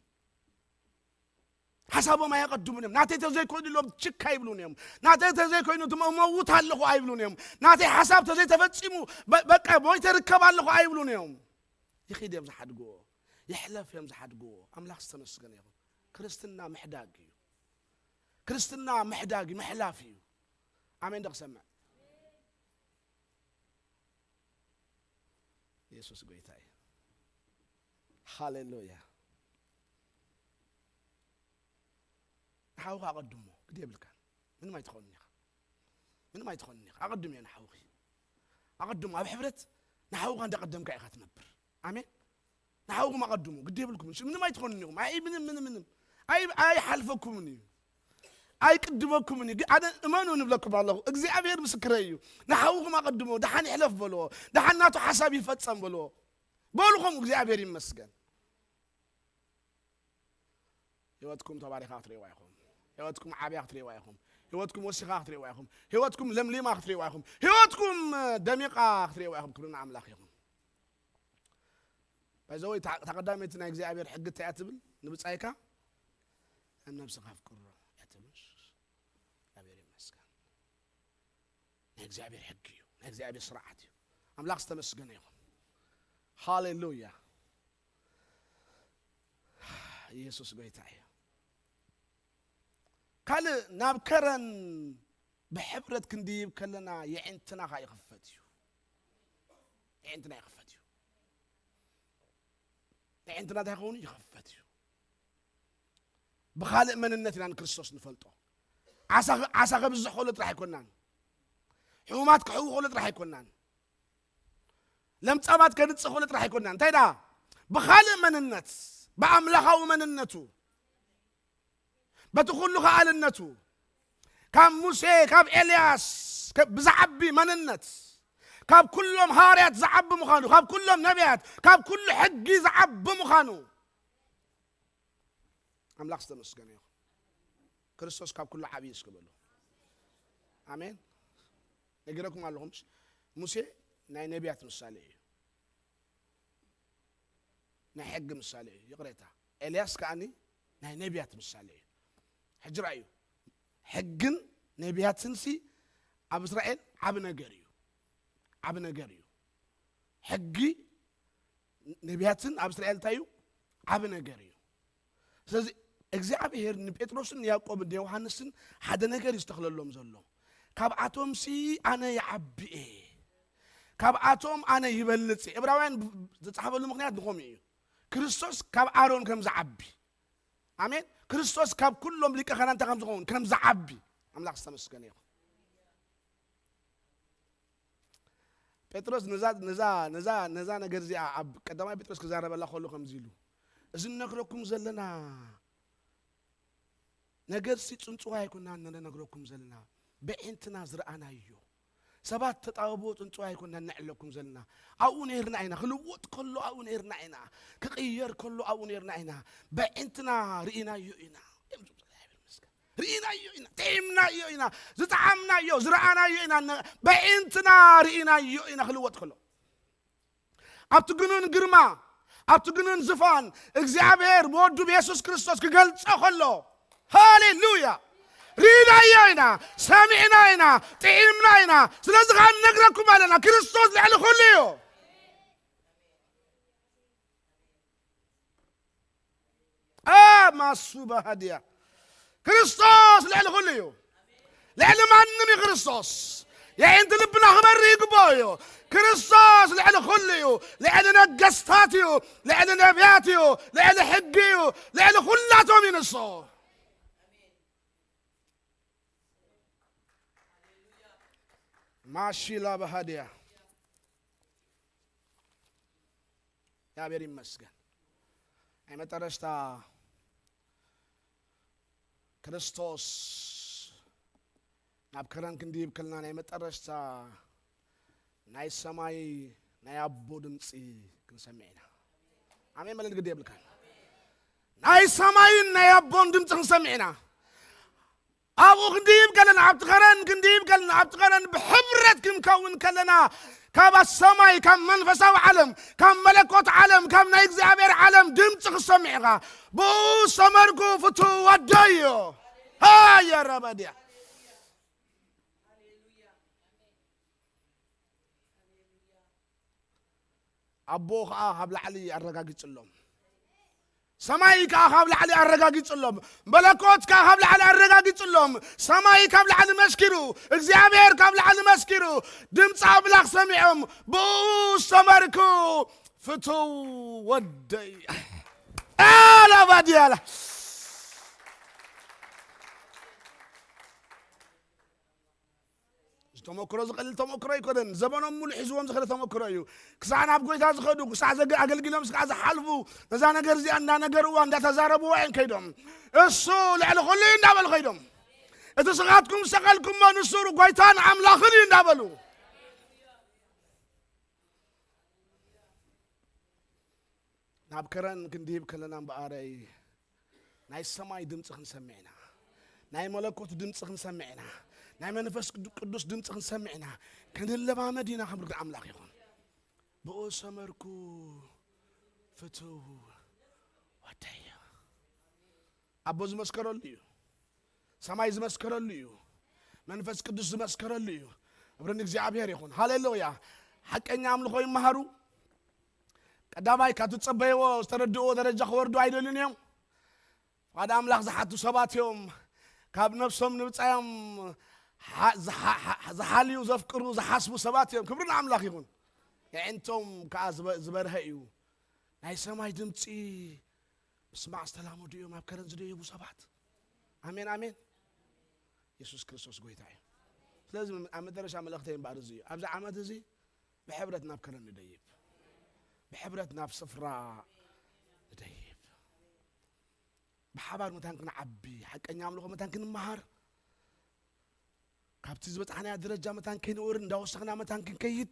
ሓሳቦም ኣየቐድሙን እዮም። ናተይ ተዘይኮይኑ ኢሎም ችካ ኣይብሉን እዮም። ናተይ ተዘይኮይኑ ትመ-፣ እመውት ኣለኹ ኣይብሉን እዮም። ናተይ ሓሳብ ተዘይተፈጺሙ በ-፣ በቃ ሞይተ ርከብ ኣለኹ ኣይብሉን እዮም። ይኺድ እዮም ዝሓድግዎ። ይሕለፍ እዮም ዝሓድግዎ። ኣምላኽ ዝተመስገነ ይኹን። ክርስትና ምሕዳግ እዩ። ክርስትና ምሕዳግ እዩ፣ ምሕላፍ እዩ። ኣሜን ዶ ክሰምዕ? የሱስ ጎይታ እዩ። ሃሌሉያ። ንሓውኻ ኣቐድሞ፣ ግዲ የብልካን። ምንም ኣይትኾንን ኢኻ። ምንም ኣይትኾንን ኢኻ። ኣቐድምዮ ንሓውኺ። ኣቐድሞ፣ ኣብ ሕብረት ንሓውኻ እንዳቐደምካ ኢኻ ትነብር። ኣሜን። ንሓውኹም ኣቐድሙ፣ ግዲ የብልኩምን። እሺ፣ ምንም ኣይትኾኑን ኢኹም። ኣይ፣ ምንም፣ ምንም፣ ምንም። ኣይ፣ ኣይሓልፈኩምን እዩ። ኣይቅድመኩምን እዩ። ግን ኣነ እመኑ ንብለኩም ኣለኹ። እግዚኣብሔር ምስክረይ እዩ። ንሓውኹም ኣቐድሞ፣ ደሓን ይሕለፍ በልዎ። ደሓን ናቱ ሓሳብ ይፈጸም በልዎ። በሉ ኸም እግዚኣብሔር ይመስገን። ህይወትኩም ተባሪኻ ክትርእይዋ ኢኹም። ህይወትኩም ዓብያ ክትርእይዋ ኢኹም። ህይወትኩም ወሲኻ ክትርእይዋ ኢኹም። ህይወትኩም ለምሊማ ክትርእይዋ ኢኹም። ህይወትኩም፣ እ፣ ደሚቓ ክትርእይዋ ኢኹም። ክብሪ ንኣምላኽ ይኹን። ባይ ዘ ወይ፣ እታ፣ እታ ቀዳመይቲ ናይ እግዚኣብሔር ሕጊ እንታይ እያ ትብል? ንብጻይካ ከም ነብስኻ ኣፍቅሮ እያ ትብል። እግዚኣብሔር ይመስገን። ናይ እግዚኣብሔር ሕጊ እዩ። ናይ እግዚኣብሔር ስርዓት እዩ። ኣምላኽ ዝተመስገነ ይኹን። ሃሌሉያ። ኢየሱስ ጎይታ እዩ። ካልእ፣ ናብ ከረን ብሕብረት ክንድይብ ከለና የዒንትና ኸኣ ይኽፈት እዩ። የዒንትና ይኽፈት እዩ። የዒንትና እንታይ ክኸውን? ይኽፈት እዩ። ብኻልእ መንነት ኢና ንክርስቶስ ንፈልጦ። ዓሳ፣ ዓሳ ከብዝሕ ከሎ ጥራሕ ኣይኮናን። ሕሙማት ክሕዊ ከሎ ጥራሕ ኣይኮናን። ለምጻማት ከንጽህ ከሎ ጥራሕ ኣይኮናን። እንታይ ደኣ? ብኻልእ መንነት፣ ብኣምላኻዊ መንነቱ፣ በቲ ኩሉ ከኣልነቱ፣ ካብ ሙሴ፣ ካብ ኤልያስ፣ ከ-፣ ብዝዓቢ መንነት፣ ካብ ኩሎም ሃዋርያት ዝዓቢ ምዃኑ፣ ካብ ኩሎም ነቢያት፣ ካብ ኩሉ ሕጊ ዝዓቢ ምዃኑ፣ ኣምላኽ ዝተመስገነ ይኹን። ክርስቶስ ካብ ኩሉ ዓብዪ እስኪ በሉ። ኣሜን። ነጊረኩም ኣለኹ፣ ምሽ-፣ ሙሴ ናይ ነቢያት ምሳሌ እዩ። ናይ ሕጊ ምሳሌ እዩ። ይቕሬታ። ኤልያስ ከኣኒ ናይ ነቢያት ምሳሌ እዩ። ሕጂ ርኣዩ። ሕግን ነቢያትንሲ ኣብ እስራኤል ዓቢ ነገር እዩ። ዓቢ ነገር እዩ። ሕጊ ነቢያትን ኣብ እስራኤል እንታይ እዩ? ዓቢ ነገር እዩ። ስለዚ እግዚኣብሔር ንጴጥሮስን ንያዕቆብን ንዮሃንስን ሓደ ነገር እዩ ዝተኽለሎም ዘሎ። ካብኣቶምሲ ኣነ ይዓቢ እየ። ካብኣቶም ኣነ ይበልጽ እየ። ዕብራውያን ብ-፣ ዝተጻሕፈሉ ምኽንያት ንኸምኡ እዩ። ክርስቶስ ካብ ኣሮን ከም ዝዓቢ። ኣሜን። ክርስቶስ ካብ ኩሎም ሊቀ ካህናት እንታይ ከም ዝኸውን? ከም ዝዓቢ። ኣምላኽ ዝተመስገነ ይኹን። ጴጥሮስ ነዛ፣ ነዛ፣ ነዛ፣ ነዛ ነገር እዚኣ ኣብ ቀዳማይ ጴጥሮስ ክዛረበላ ከሎ ከምዚ ኢሉ፣ "እዚ እንነግረኩም ዘለና ነገርሲ ጽንጽዋ ኣይኮናን ንነግረኩም ዘለና፣ በዒንትና ዝረኣናዮ። ሰባት ተጣበብዎ ጽንጽዋ ኣይኮናን ነዕለኩም ዘለና። ኣብኡ ነይርና ኢና፣ ክልወጥ ከሎ ኣብኡ ነይርና ኢና፣ ክቕየር ከሎ ኣብኡ ነይርና ኢና፣ በዒንትና ርኢናዮ ኢና። ርኢናዮ ኢና፣ ጥዒምናዮ ኢና፣ ዝጠዓምናዮ፣ ዝረኣናዮ ኢና፣ ነ-፣ በዒንትና ርኢናዮ ኢና ክልወጥ ከሎ። ኣብቲ ግኑን ግርማ፣ ኣብቲ ግኑን ዝፋን እግዚኣብሔር ብወዱ ብየሱስ ክርስቶስ ክገልጾ ከሎ፣ ሃሌሉያ! ርኢናዮ ኢና፣ ሰሚዕና ኢና፣ ጥዒምና ኢና። ስለዚ ኸዓ ንነግረኩም ኣለና፣ ክርስቶስ ልዕሊ ኩሉ እዩ። ኣማሱ ባህድያ። ክርስቶስ ልዕሊ ኩሉ እዩ። ልዕሊ ማንም እዩ ክርስቶስ። የዒንቲ ልብና ክበሪ ይግባኦ እዩ። ክርስቶስ ልዕሊ ኩሉ እዩ። ልዕሊ ነገስታት እዩ። ልዕሊ ነቢያት እዩ። ልዕሊ ሕጊ እዩ። ልዕሊ ኩላቶም እዩ ንሱ። ማሺላ ባህድያ። እግዚኣብሔር ይመስገን። ናይ መጠረሽታ ክርስቶስ ናብ ከረን ክንድይብ ከለና ናይ መጠረሽታ ናይ ሰማይ ናይ ኣቦ ድምፂ ክንሰምዕ ኢና። ኣሜን በለን ግዲ የብልካን። ናይ ሰማይን ናይ ኣቦን ድምፂ ክንሰምዕ ኢና። ኣብኡ ክንድይብ ከለና፣ ኣብቲ ከረን ክንድይብ ከለና፣ ኣብቲ ከረን ብሕብረት ክንከውን ከለና፣ ካብ ሰማይ፣ ካብ መንፈሳዊ ዓለም፣ ካብ መለኮት ዓለም፣ ካብ ናይ እግዚኣብሔር ዓለም ድምፂ ክሰምዕ ኢኻ። ብኡ ዝተመርኩ ፍቱ ወደዮ። ሃየ ረበድያ። ኣቦ ከኣ ካብ ላዕሊ ኣረጋጊጽሎም። ሰማይ ከኣ ካብ ላዕሊ ኣረጋጊጽሎም። መለኮት ከኣ ካብ ላዕሊ ኣረጋጊጽሎም። ሰማይ ካብ ላዕሊ መስኪሩ፣ እግዚኣብሔር ካብ ላዕሊ መስኪሩ፣ ድምፂ ኣምላኽ ሰሚዖም፣ ብኡ ዝተመርኩ ፍቱው ወደይ። ኣላባድያላ። እዚ ተመክሮ፣ እዚ ቀሊል ተመክሮ ኣይኮነን። ዘመኖም ሙሉ ሒዝዎም ዝኸደ ተመክሮ እዩ። ክሳዕ ናብ ጎይታ ዝኸዱ፣ ክሳዕ ዘገ-፣ ኣገልጊሎም ክሳዕ ዝሓልፉ፣ ነዛ ነገር እዚኣ እንዳነገርዋ፣ እንዳተዛረብዋ እዮም ከይዶም። እሱ ልዕሊ ኩሉ እዩ እንዳበሉ ከይዶም። እቲ ስኻትኩም ዝሰቐልኩሞ ንሱ ጎይታን ኣምላኽን እዩ እንዳበሉ። ናብ ከረን ክንድይብ ከለና እምበኣረይ፣ ናይ ሰማይ ድምፂ ክንሰምዕ ኢና። ናይ መለኮት ድምፂ ክንሰምዕ ኢና። ናይ መንፈስ ቅዱ-፣ ቅዱስ ድምፂ ክንሰምዕ ኢና። ክንለማመድ ኢና። ክብሪ ኣምላኽ ይኹን። ብኡ ሰመርኩ ፍትው ወደይ። ኣቦ ዝመስከረሉ እዩ። ሰማይ ዝመስከረሉ እዩ። መንፈስ ቅዱስ ዝመስከረሉ እዩ። ክብሪ ንእግዚኣብሔር ይኹን። ሃሌሉያ። ሓቀኛ ኣምልኾ ይመሃሩ። ቀዳማይ ካብ ትጸበይዎ ዝተረድእዎ ደረጃ ክወርዱ ኣይደልን እዮም። ፍቓድ ኣምላኽ ዝሓቱ ሰባት እዮም። ካብ ነፍሶም ንብጻዮም ሓ-፣ ዝሓ-፣ ሓ-፣ ዝሓልዩ፣ ዘፍቅሩ፣ ዝሓስቡ ሰባት እዮም። ክብሪ ንኣምላኽ ይኹን። የዕንቶም ከኣ ዝበ-፣ ዝበርሀ እዩ። ናይ ሰማይ ድምጺ ምስማዕ ዝተላመዱ እዮም ኣብ ከረን ዝደየቡ ሰባት። ኣሜን፣ ኣሜን። የሱስ ክርስቶስ ጎይታ እዩ። ስለዚ ኣብ መደረሻ መልእኽተይ እምበኣር እዚ እዩ። ኣብዚ ዓመት እዚ ብሕብረት ናብ ከረን ንደይብ። ብሕብረት ናብ ስፍራ ንደይብ። ብሓባር መታን ክንዓቢ፣ ሓቀኛ ኣምልኾ መታን ክንመሃር፣ ካብቲ ዝበጻሕናዮ ደረጃ መታን ከይንወርድ፣ እንዳወሰኽና መታን ክንከይድ፣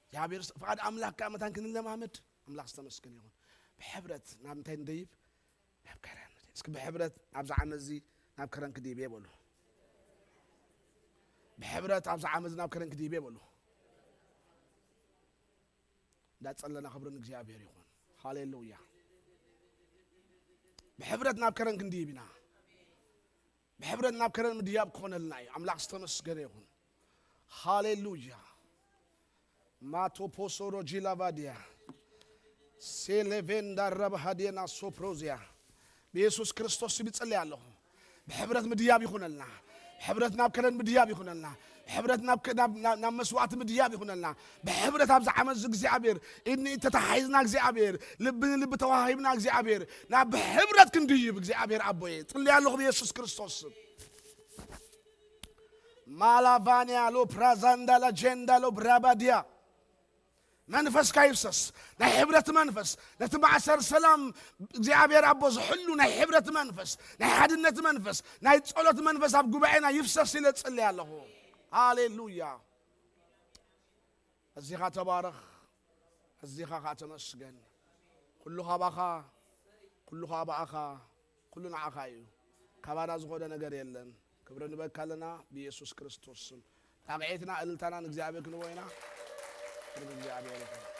እግዚኣብሔር ስ-፣ ፍቓድ ኣምላኽ ከኣ መታን ክንለማመድ፣ ኣምላኽ ዝተመስገነ ይኹን። ብሕብረት ናብ እንታይ ንደይብ? ናብ ከረን። እስኪ ብሕብረት ኣብዚ ዓመት እዚ ናብ ከረን ክድይብ እየ በሉ። ብሕብረት ኣብዚ ዓመት እዚ ናብ ከረን ክድይብ እየ በሉ። እንዳጸለና ክብሪ ንእግዚኣብሔር ይኹን። ሃሌሉያ። ብሕብረት ናብ ከረን ክንድይብ ኢና። ብሕብረት ናብ ከረን ምድያብ ክኾነልና እዩ። ኣምላኽ ዝተመስገነ ይኹን። ሃሌሉያ። ማቶ ፖሶሮ ጂላቫዲያ ሴሌቬንዳ ረባሃዲና ሶፕሮዚያ ብየሱስ ክርስቶስ ስም ይጽልይ ኣለኹ። ብሕብረት ምድያብ ይኹነልና። ብሕብረት ናብ ከረን ምድያብ ይኹነልና። ብሕብረት ናብ ከ-፣ ናብ፣ ናብ፣ ናብ መስዋዕቲ ምድያብ ይኹነልና። ብሕብረት ኣብዚ ዓመት እዚ እግዚኣብሔር፣ ኢድኒ ተተሓሒዝና እግዚኣብሔር፣ ልቢ ንልቢ ተዋሂብና እግዚኣብሔር፣ ናብ ብሕብረት ክንድይብ እግዚኣብሔር ኣቦየ፣ ጽልይ ኣለኹ ብየሱስ ክርስቶስ ስም። ማላቫንያ ሎ ፕራዛንዳ ላ ጀንዳ ሎ ብራባድያ። መንፈስካ ይፍሰስ። ናይ ሕብረት መንፈስ፣ ነቲ ማእሰር ሰላም እግዚኣብሔር ኣቦ ዝሕሉ ናይ ሕብረት መንፈስ፣ ናይ ሓድነት መንፈስ፣ ናይ ጸሎት መንፈስ ኣብ ጉባኤና ይፍሰስ ኢለ እጽሊ ኣለኹ። ሃሌሉያ። ኣዚኻ ተባረኽ፣ ኣዚኻ ኸዓ ተመስገን። ኩሉ ካባኻ፣ ኩሉ ኸዓ ብኣኻ፣ ኩሉ ንዓኻ እዩ። ካባና ዝኾነ ነገር የለን። ክብሪ ንበካ ኣለና ብኢየሱስ ክርስቶስ ስም። ጣቕዒትና እልልታና ንእግዚኣብሔር ክንቦ ኢና። ክብሪ ንእግዚኣብሔር ይኹን።